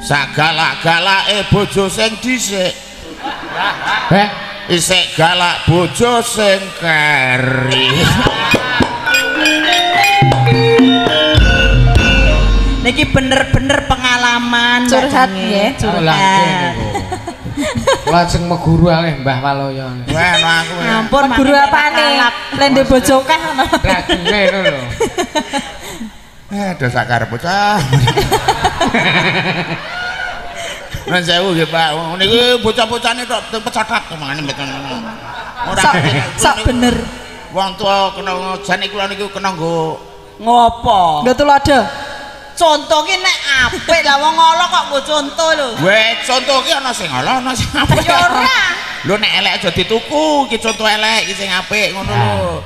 Sak galak-galake bojo sing dhisik. Heh, isik galak bojo sing keri. Niki bener-bener pengalaman curhat nggih, curhat. Lajeng meguru alih Mbah Waloyo. Wah, aku. Ampun, meguru apane? Lende bojo akeh ngono. Ragune ngono lho. Eh, dosa karep bocah. Nuwun sewu nggih, Pak. Niki bocah-bocahne tok pecathak mangane mboten ngono. Ora sok bener. Wong tuwa kena jane kula niku kena nggo ngopo? Nggo tuladha. Contoh ki nek apik lah wong ala kok nggo contoh lho. Weh, contoh ki ana sing ala ana sing apik. Ya ora. Lho nek elek aja dituku, iki contoh elek iki sing apik ngono lho.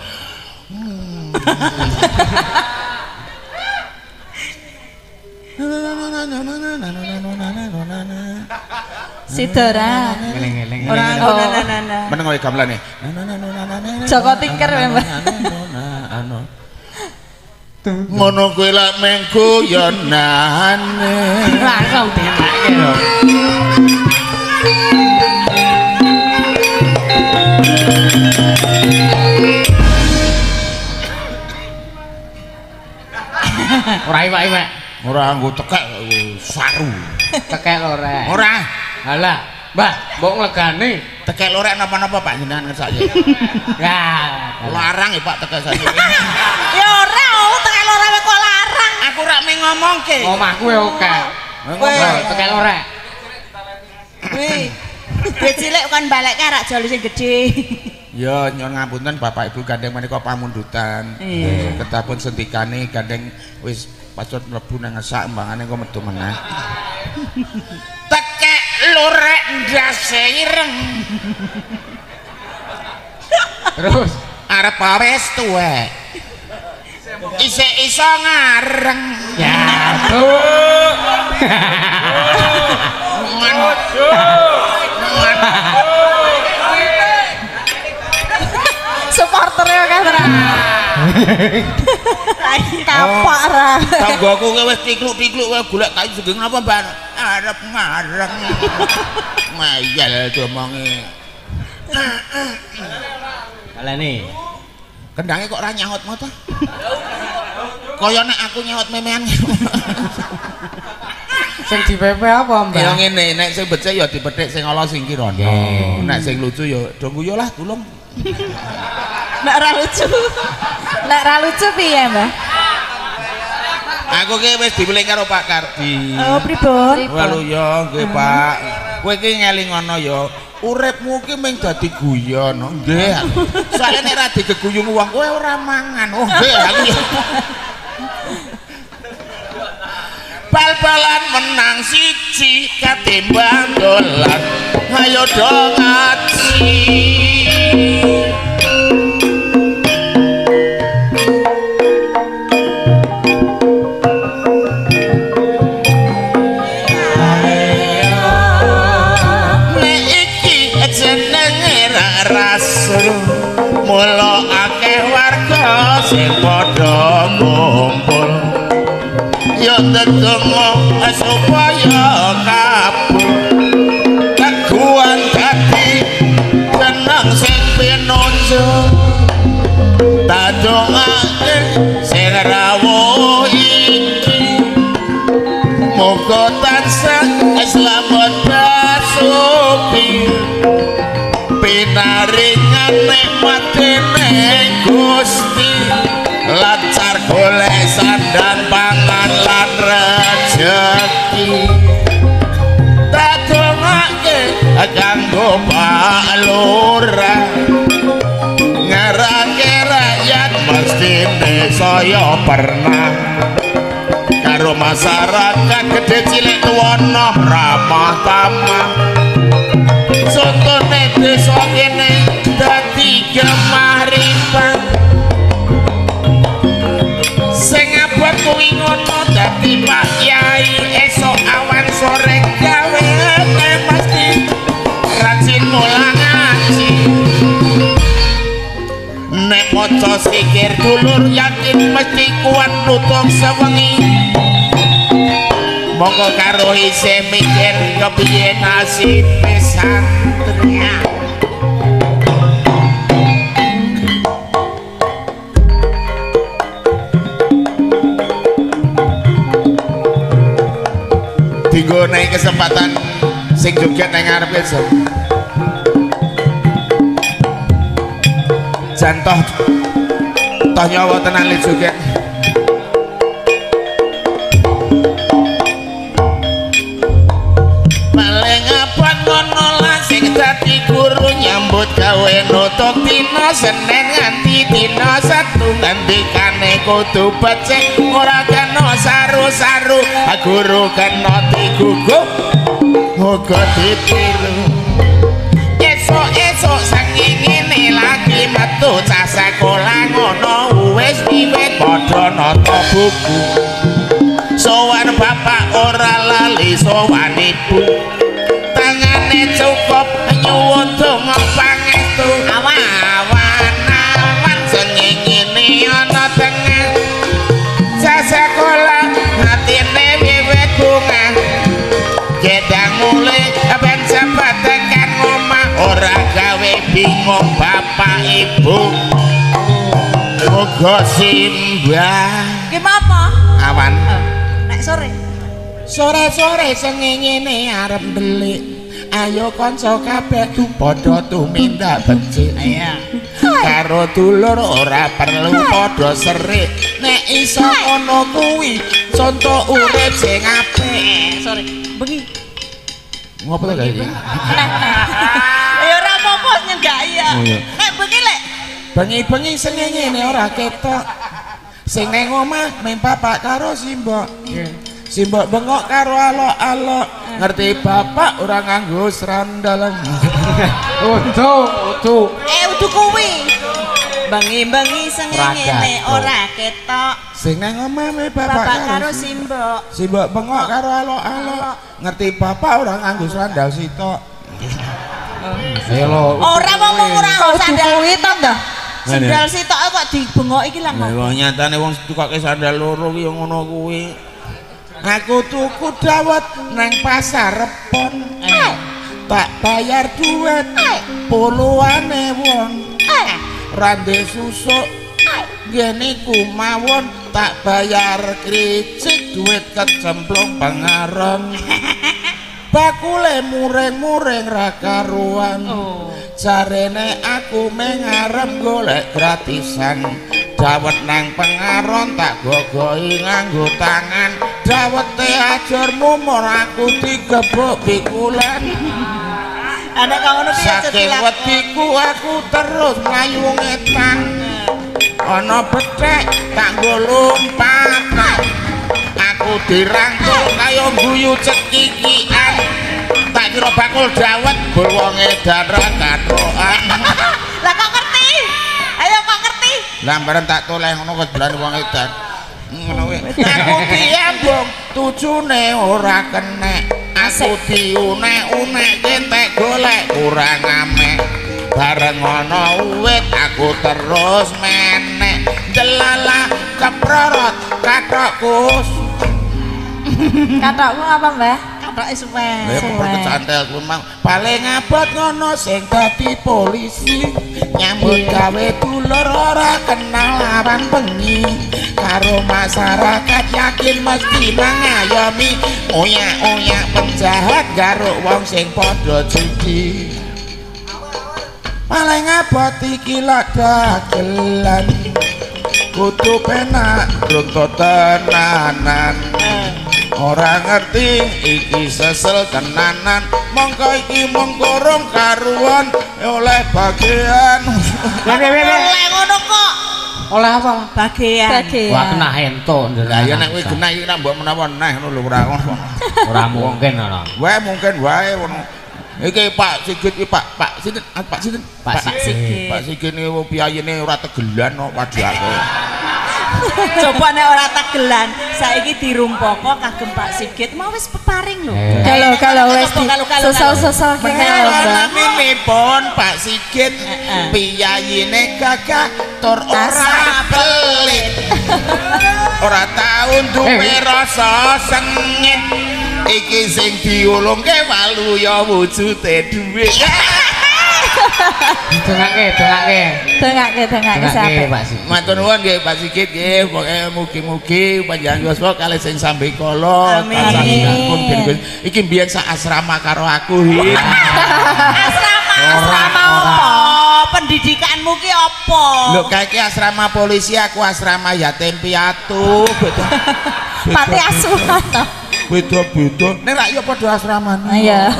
Sidora. Ngeling-eling. Ora ngono. Meneng wae gamelane. Joko Tinker Mbah. Ngono kuwi lak meng guyonane. Langsung dienake lho. Ora iwak-iwak. Ora nggo tekek saru. Tekek lorek. Ora. Halah, Mbah, mbok nglegani. Tekek lorek napa-napa Pak jenengan ngersake. Ya, larang ya Pak tekek saiki. Ya ora, tekek lorek kok larang. Aku rak mung ngomongke. Omahku ya akeh. Tekek lorek. Kuwi. Duit cilik kon balekke rak joli sing gedhe. Ya nyuwun ngapunten Bapak Ibu gandeng menika pamundutan. Ketapun sentikane gandeng wis pacut mlebu nang ngesak mbangane kok metu meneh. Tekek lorek ndase ireng. Terus arep wis tuwek. Isih iso ngareng. Ya, Bu. Supporternya kan ora. Kapak ra. Tanggoku ki wis tikluk-tikluk wae golek kayu sugeng napa Mbak? Arep ngareng. Ngeyel diomongi. Baleni. Kendange kok ora nyaut mo ta? Kaya nek aku nyaut memean. Sing dipepe apa, Mbak? Ya ngene, nek sing becik ya dipethik sing ala sing kirana. Nek sing lucu ya do guyu lah tulung. Nek ora lucu. Nek ora lucu piye, Mbah? Aku ki wis diweling karo Pak Kardi. Oh, pripun? Walu ya nggih, Pak. Kowe ki ngelingono ya, uripmu ki mung dadi guyon. Nggih. Soale nek ora digeguyung wong kowe ora mangan. Oh, nggih aku. Bal-balan menang siji katimbang dolan. Ayo do ngaji. Nek iki jenenge rasul, mula akeh warga sing padha kumpul. Ya ndedonga supaya kabul. Teguhan dadi jeneng sing pinunjuk. Tadongake sing rawuh iki. Muga tansah slamet basuki. Pinaringan nikmatene Gusti. Lancar golek sandang pangan lan rejeki. Tadongake kanggo Pak Lurah. Ngarake rakyat mestine saya pernah. Karo masyarakat gede cilik tuwa nom ramah tamah. Contone desa kene dadi gemah ripah. Sing abot kuwi ngono dadi Pak Yai esuk awan sore gawene mesti rajin mulang ngaji. Nek maca sikir dulur yakin mesti kuat nutung sewengi. Monggo karo isih mikir kepiye nasibe santri. Dinggo nek kesempatan sing joget nang ngarepe jan toh toh nyawa tenan le joget. Paling abot ngono lah sing dadi guru nyambut gawe nutuk dina Senin nganti dina Sabtu ngendikane kudu becik ora kena saru-saru guru kena digugup uga ditiru. Esuk-esuk saking ngene lagi metu cah sekolah ngono wis wiwit padha nata buku. Sowan bapak ora lali sowan ibu. Tangane cukup nyuwun donga pangestu. Awan-awan Gedang mulih ben cepet tekan omah ora gawe bingung bapak ibu. Uga simbah. Ki apa? Awan. Nek sore. Sore-sore sengengene arep ndelik. Ayo kanca kabeh padha tumindak becik. Iya. Karo dulur ora perlu padha serik. Nek iso ngono kuwi conto urip sing apik. Sore. Bengi. Ngopo to kae iki? Ya ora apa-apa nyenggak ya. Nek bengi lek bengi-bengi sengengene ora ketok. Sing nang omah mung bapak karo simbok. Simbok bengok karo alok-alok. Ngerti bapak ora nganggo sandal. Udu, udu. Udu kuwi. Bengi-bengi sengengene ora ketok. Sing nang omah mung bapak karo simbok. Simbok bengok karo alok-alok. Ngerti bapak ora nganggo sandal sitok. Ora wong ora nganggo sandal kuwi to, Mbah. Sandal sitok kok dibengok iki lha ngopo. Lah nyatane wong tukoke sandal loro ki ya ngono kuwi. Aku tuku dawet nang pasar Rebon. Tak bayar duit puluhane wong. Rande susuk ngene ku mawon tak bayar kricik duit kecemplung pengaron. Bakule muring-muring ra karuan. Jarene aku mung arep golek gratisan. Dawet nang pengaron tak gogoi nganggo tangan. Dawete ajur mumur aku digebuk pikulan. Anak kok ngono piye saking wediku aku terus mlayu ngetan. Ana bethek tak nggo lompatan. Aku dirangkul kaya guyu cekikian. Tak kira bakul dawet bul wong edan ra kathokan. Lah kok ngerti? Ayo kok ngerti? Lah bareng tak toleh ngono kebelan wong edan. Ngono kuwi. Aku diambung tujune ora kenek. Aku diunek-unek entek golek kurang amek. Bareng ana uwit aku terus menek. Delalah keprorot kathokku. Kathokmu apa, Mbah? Kathoke suwe. Lha kecantel kuwi mang paling abot ngono sing dadi polisi. Nyambut gawe dulur ora kenal awan bengi. Karo masyarakat yakin mesti mengayomi. Oyak-oyak penjahat garuk wong sing padha judi. Paling abot iki lak dagelan. Kudu penak runtut tenanan. Ora ngerti iki sesel tenanan. Mongko iki mung kurung karuan oleh bagian. Oleh ngono kok. Oleh apa? Bagian. Wah kena entuk. Lah ya nek kuwi genah iki nek mbok menawa neh ngono lho ora ngono. Ora mungkin ana. Wae mungkin wae ngono. Iki Pak Sigit iki Pak Pak sinten? Pak sinten? Pak Sigit. Pak Sigit niku piyayine ora tegelan kok padake. Coba nek ora tegelan, saiki dirumpaka kagem Pak Sigit mau wis peparing lho. Kalau wis sosol-sosol kene lho, Mbak. Naminipun Pak Sigit piyayine gagah tur ora pelit. Ora tau duwe rasa sengit. Iki sing diulungke walu ya wujude dhuwit. Dongake, dongake. Dongake, dongake sampe. Pak Sigit. Matur nuwun nggih Pak Sigit nggih, pokoke mugi-mugi panjenengan yuswa kalih sing sambekala tansah dinangkung ben iki mbiyen sak asrama karo aku. Asrama, asrama apa? Pendidikanmu ki apa? Lho kae iki asrama polisi, aku asrama yatim piatu. Pati asuhan to. Beda-beda. Nek rak ya padha asramane. Iya.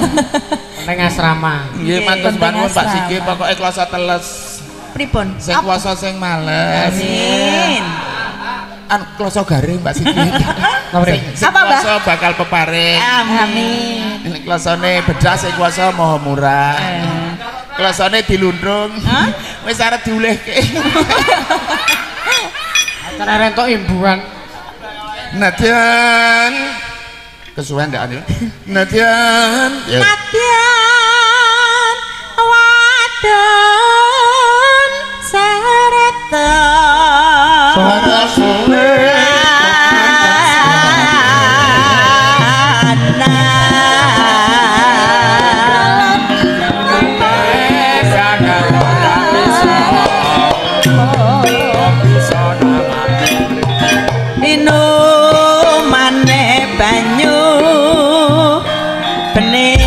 Neng asrama. Nggih, matur nuwun Pak Sigit, pokoke klasa teles. Pripun? Sing kuwasa sing males. Amin. An klasa garing Pak Sigit. Sing kuwasa bakal peparing. Amin. Nek klasane bedah sing kuwasa maha murah. Klasane dilundrung. Wis arep diulehke. Acara rentok imbuhan. Nadyan kesuwen ndak anu. Nadyan. Nadyan wadon sereta. Suwe. Inumane banyu bening.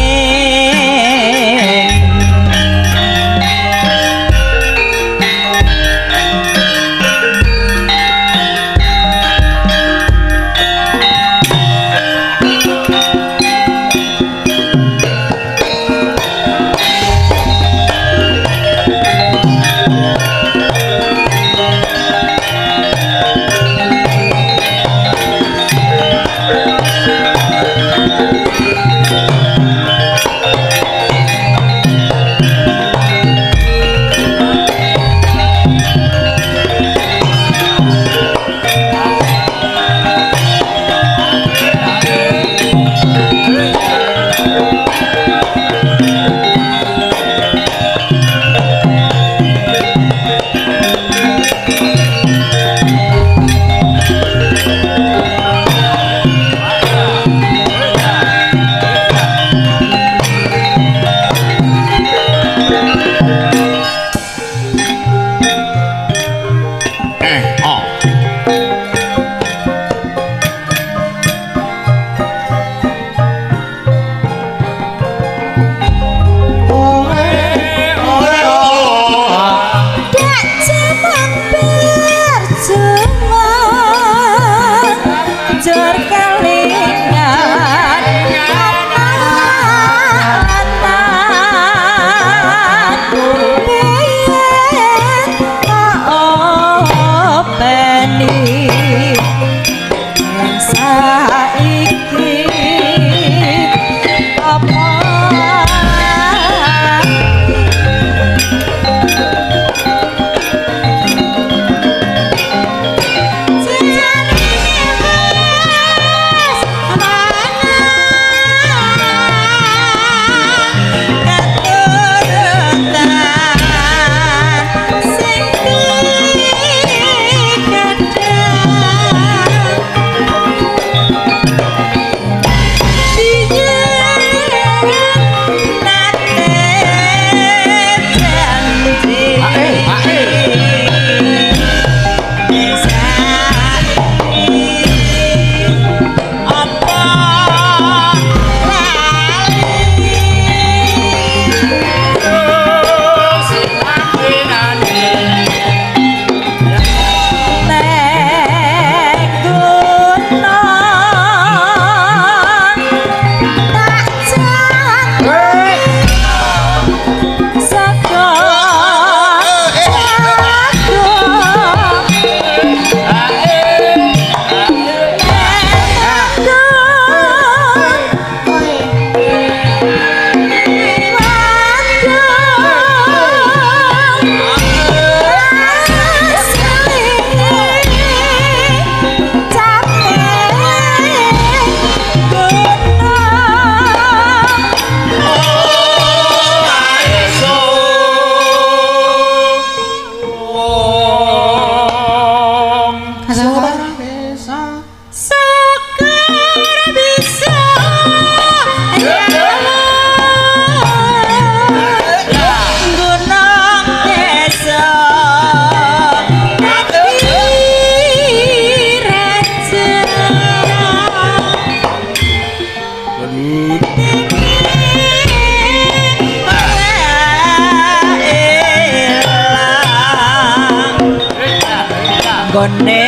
Gone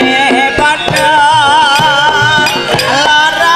padha lara.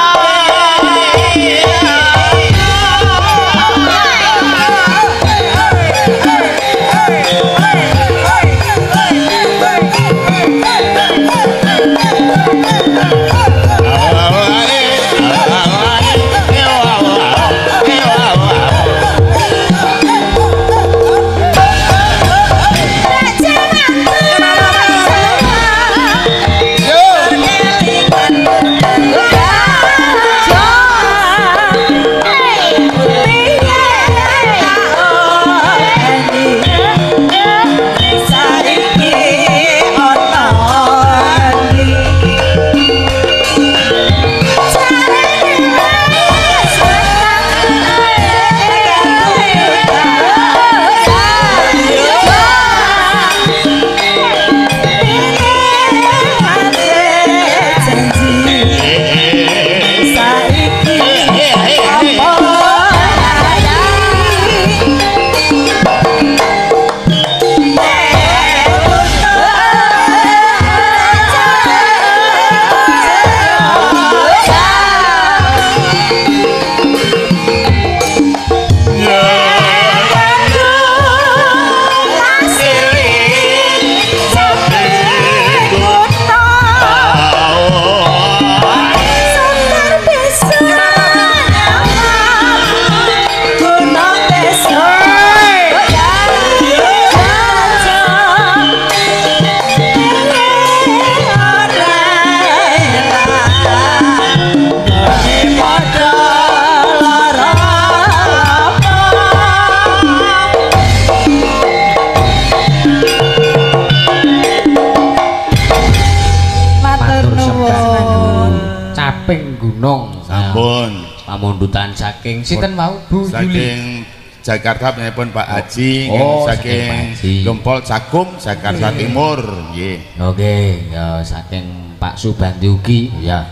Gunung. Sampun. Pamundutan saking sinten mau Bu Yuli? Saking Jakarta pun Pak Haji, saking Gempol Cakung Jakarta Timur. Nggih. Oke, ya saking Pak Subandi ugi ya.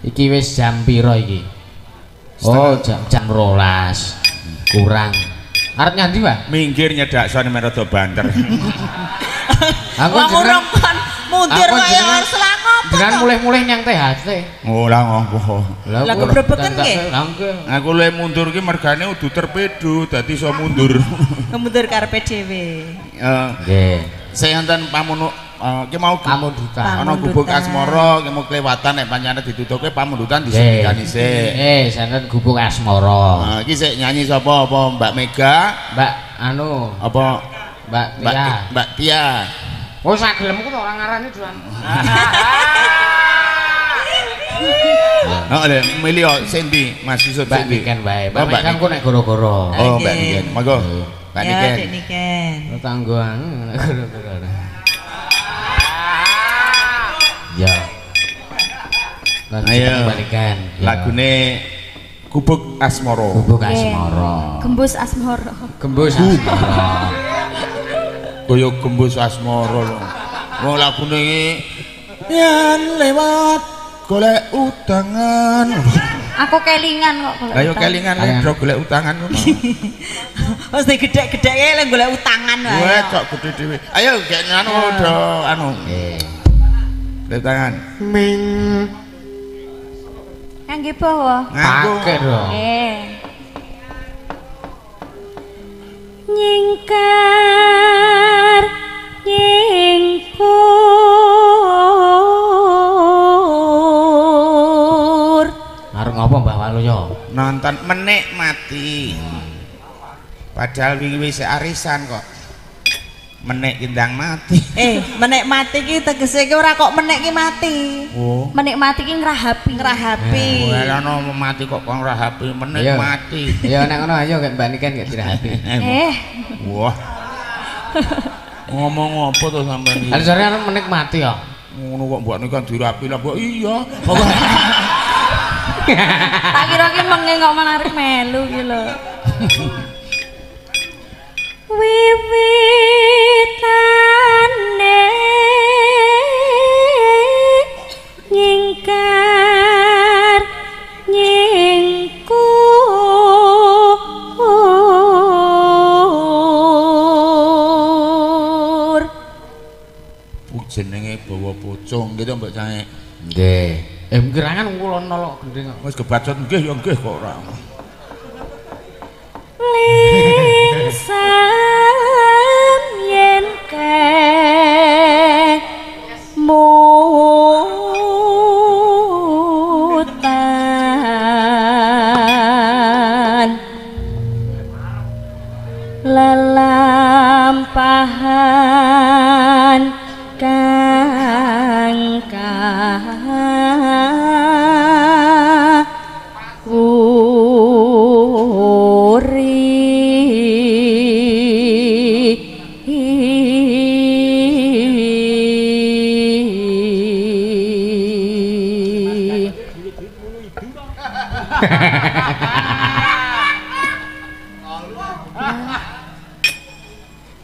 Iki wis jam pira iki? Oh, jam 12 kurang. Arep nyandi, Pak? Minggir nyedak sone men rada banter. Aku urung kon mundur kaya arep selak apa. Jenengan mulih-mulih nyang THT. Oh, lah ngopo. Lah kebrebeken nggih. Aku luwih mundur ki mergane udu terpedu dadi iso mundur. Mundur karepe dhewe. Nggih. Sing wonten pamunuk ki mau pamundutan. Ana gubuk asmara ki mau kelewatan nek pancene ditutuke pamundutan disedikan isik. Senten gubuk asmara. Nah, iki sik nyanyi sapa apa Mbak Mega? Mbak anu apa Mbak Tia. Mbak Tia. Oh, sak gelemku to ora ngarani doan. Heeh, lho milih sing ndi Mas Yusuf Mbak Niken wae. Mbak Niken ku nek goro-goro. Oh, Mbak Niken. Monggo. Mbak Niken. Ya, Dek Niken. Tangguhan nek goro-goro. Ya. Ayo Mbak Niken. Lagune Gubuk Asmara. Gubuk Asmara. Gembus Asmara. Gembus Asmara. Kaya gembus asmara lho. Wong lagune iki yen lewat golek utangan. Aku kelingan kok golek. Lah yo kelingan lho golek utangan kok. Wis gedhek-gedheke lek golek utangan wae. Wah, cok gedhe dhewe. Ayo gek anu do anu. Nggih. Golek utangan. Ming. Kangge bawa. Nganggo. Nggih. Nyingkar nyingkur arep ngopo Mbah Waluyo? Nonton menikmati. Padahal wingi wis arisan kok. Menik kindang mati. Menikmati ki tegese ki ora kok menik ki mati. Oh. Menikmati ki ngrahapi. Ngrahapi. Ora ono mati kok kok ngrahapi, menikmati. Ya nek ngono ayo gek Mbak Niken gek dirahapi. Wah. Ngomong apa to sampean iki? Lah jare arep menikmati ya. Ngono kok Mbak Niken dirapi lah mbok iya. Tak kira ki menge kok menarik melu ki lho. Wiwitane nyingkar nyingkur jenenge bawa pocong gitu Mbak Cahe. Nggih. Kirangan kula nolok gendeng kok. Wis kebacut nggih ya nggih kok ora. Lingsam yen kemutan lelampahan kang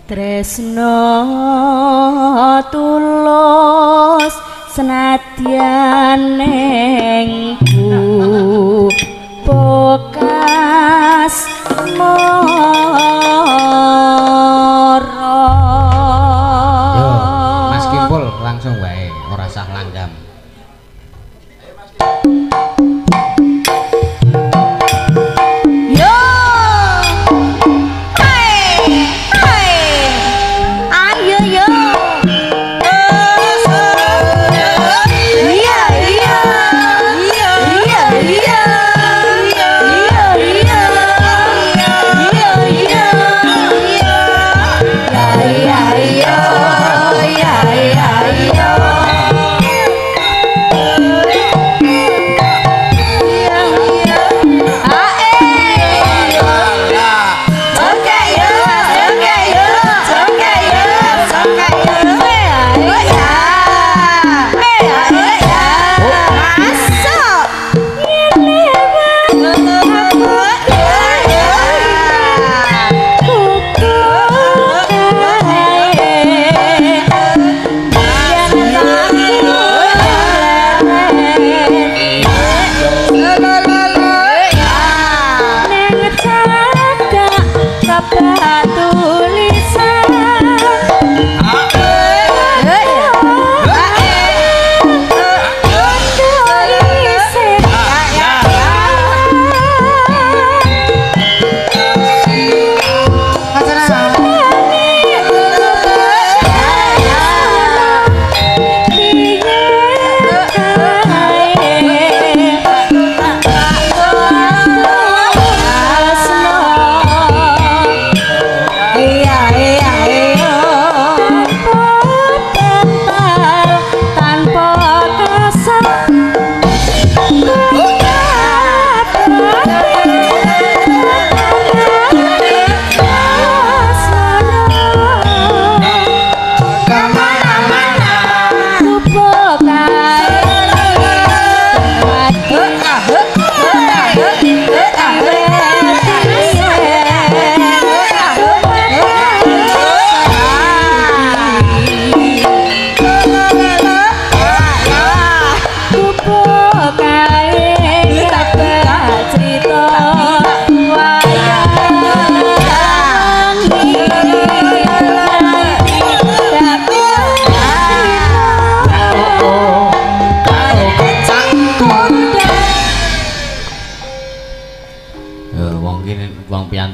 Tresno tulus senadyan ning bekas moro. Yo, Mas Kimpul langsung wae, ora usah langgam. Yo. Hey, hey. Ayo yo. Iya iya. Iya iya. Iya iya. Iya iya. Ya ya ya ya ya.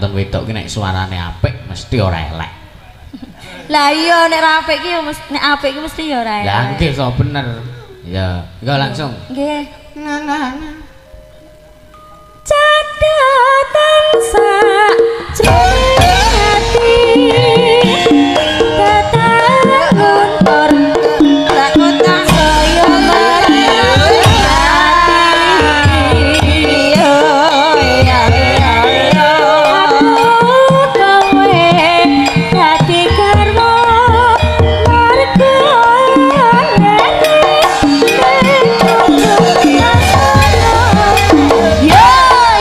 Penganten wedok ki nek suarane apik mesti ora elek. Lah iya nek ra apik ki ya nek apik ki mesti ya ora elek. Lah nggih so bener. Ya, engko langsung. Nggih. Nah. Catatan sak jroning ati tetap guntur tak kota saya mati yo ya ya aku kowe dadi garwa marga yo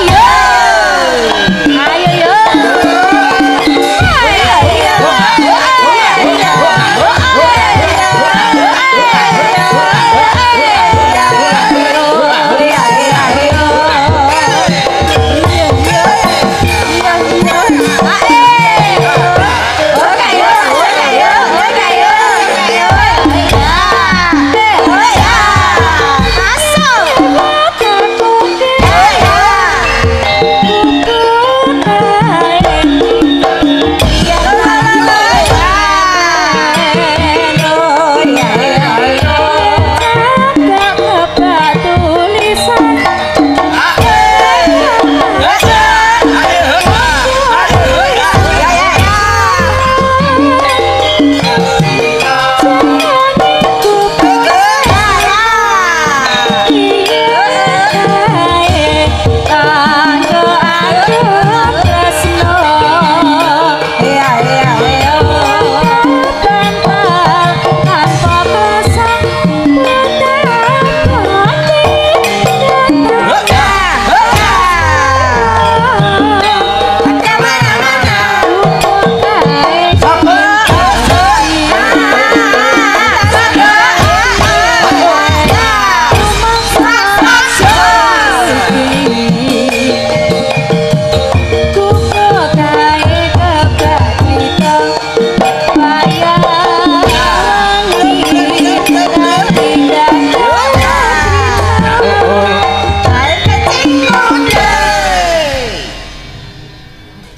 yo ayo yo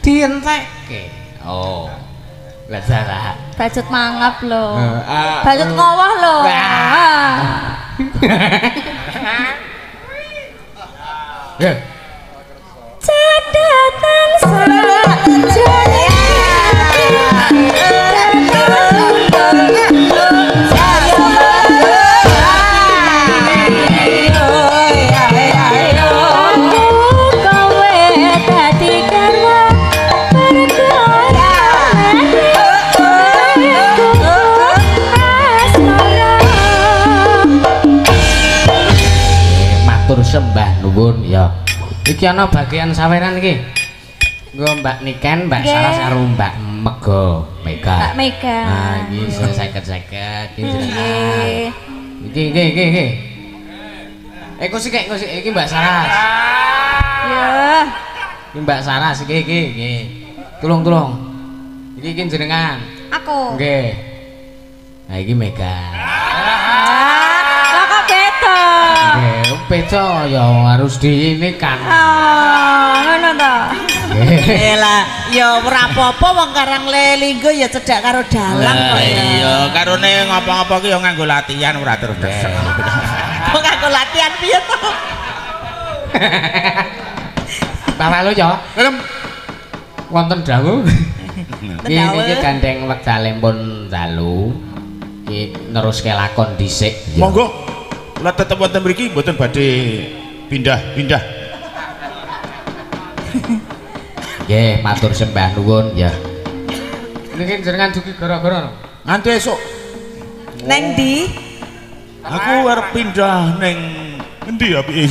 Dientekke. Oh. Lah salah. Bacut mangap lho. Bacut ngowah lho. Ya. Catatan sak jroning sembah nuwun ya. Iki ana bagian saweran iki. Nggo Mbak Niken, Mbak Saras karo Mbak Mega, Mega. Mbak Mega. Nah, iki 50-50 iki jenengan. Iki iki iki iki. Kok sik iki Mbak Saras. Ya. Iki Mbak Saras iki iki iki. Tulung-tulung. Iki iki jenengan. Aku. Nggih. Nah, iki Mega. Lah kok beda? Nggih, beda ya harus di ini kan. Oh, ngono to. Lah, ya ora apa-apa wong karang lelinggo ya cedhak karo dalang kok ya. Iya, karone ngapa-ngapa ki ya nganggo latihan ora terus desek. Kok nganggo latihan piye to? Bapak lu ya. Dalem wonten dawuh. Iki gandeng wektale pun dalu. Iki neruske lakon dhisik. Monggo. Kula tetep wonten mriki mboten badhe pindah-pindah. Nggih, matur sembah nuwun ya. Niki jenengan dugi gara-gara. Nganti esuk. Neng ndi? Aku arep pindah neng endi apike.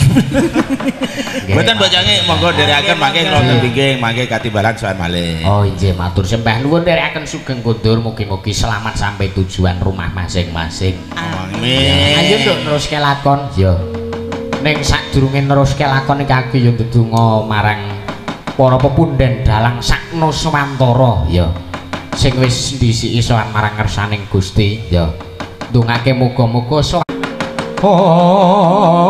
Mboten Mbok Cange, monggo nderekaken mangke kula tembingking mangke katimbalan sowan malih. Oh inggih, matur sembah nuwun nderekaken sugeng kondur, mugi-mugi selamat sampai tujuan rumah masing-masing. Amin. Ayo nduk neruske lakon. Ya. Ning sadurunge neruske lakon iki aku yo ndedonga marang para pepunden dalang sak Nuswantara ya. Sing wis ndhisiki sowan marang ngersaning Gusti ya. Ndongake muga-muga. Oh.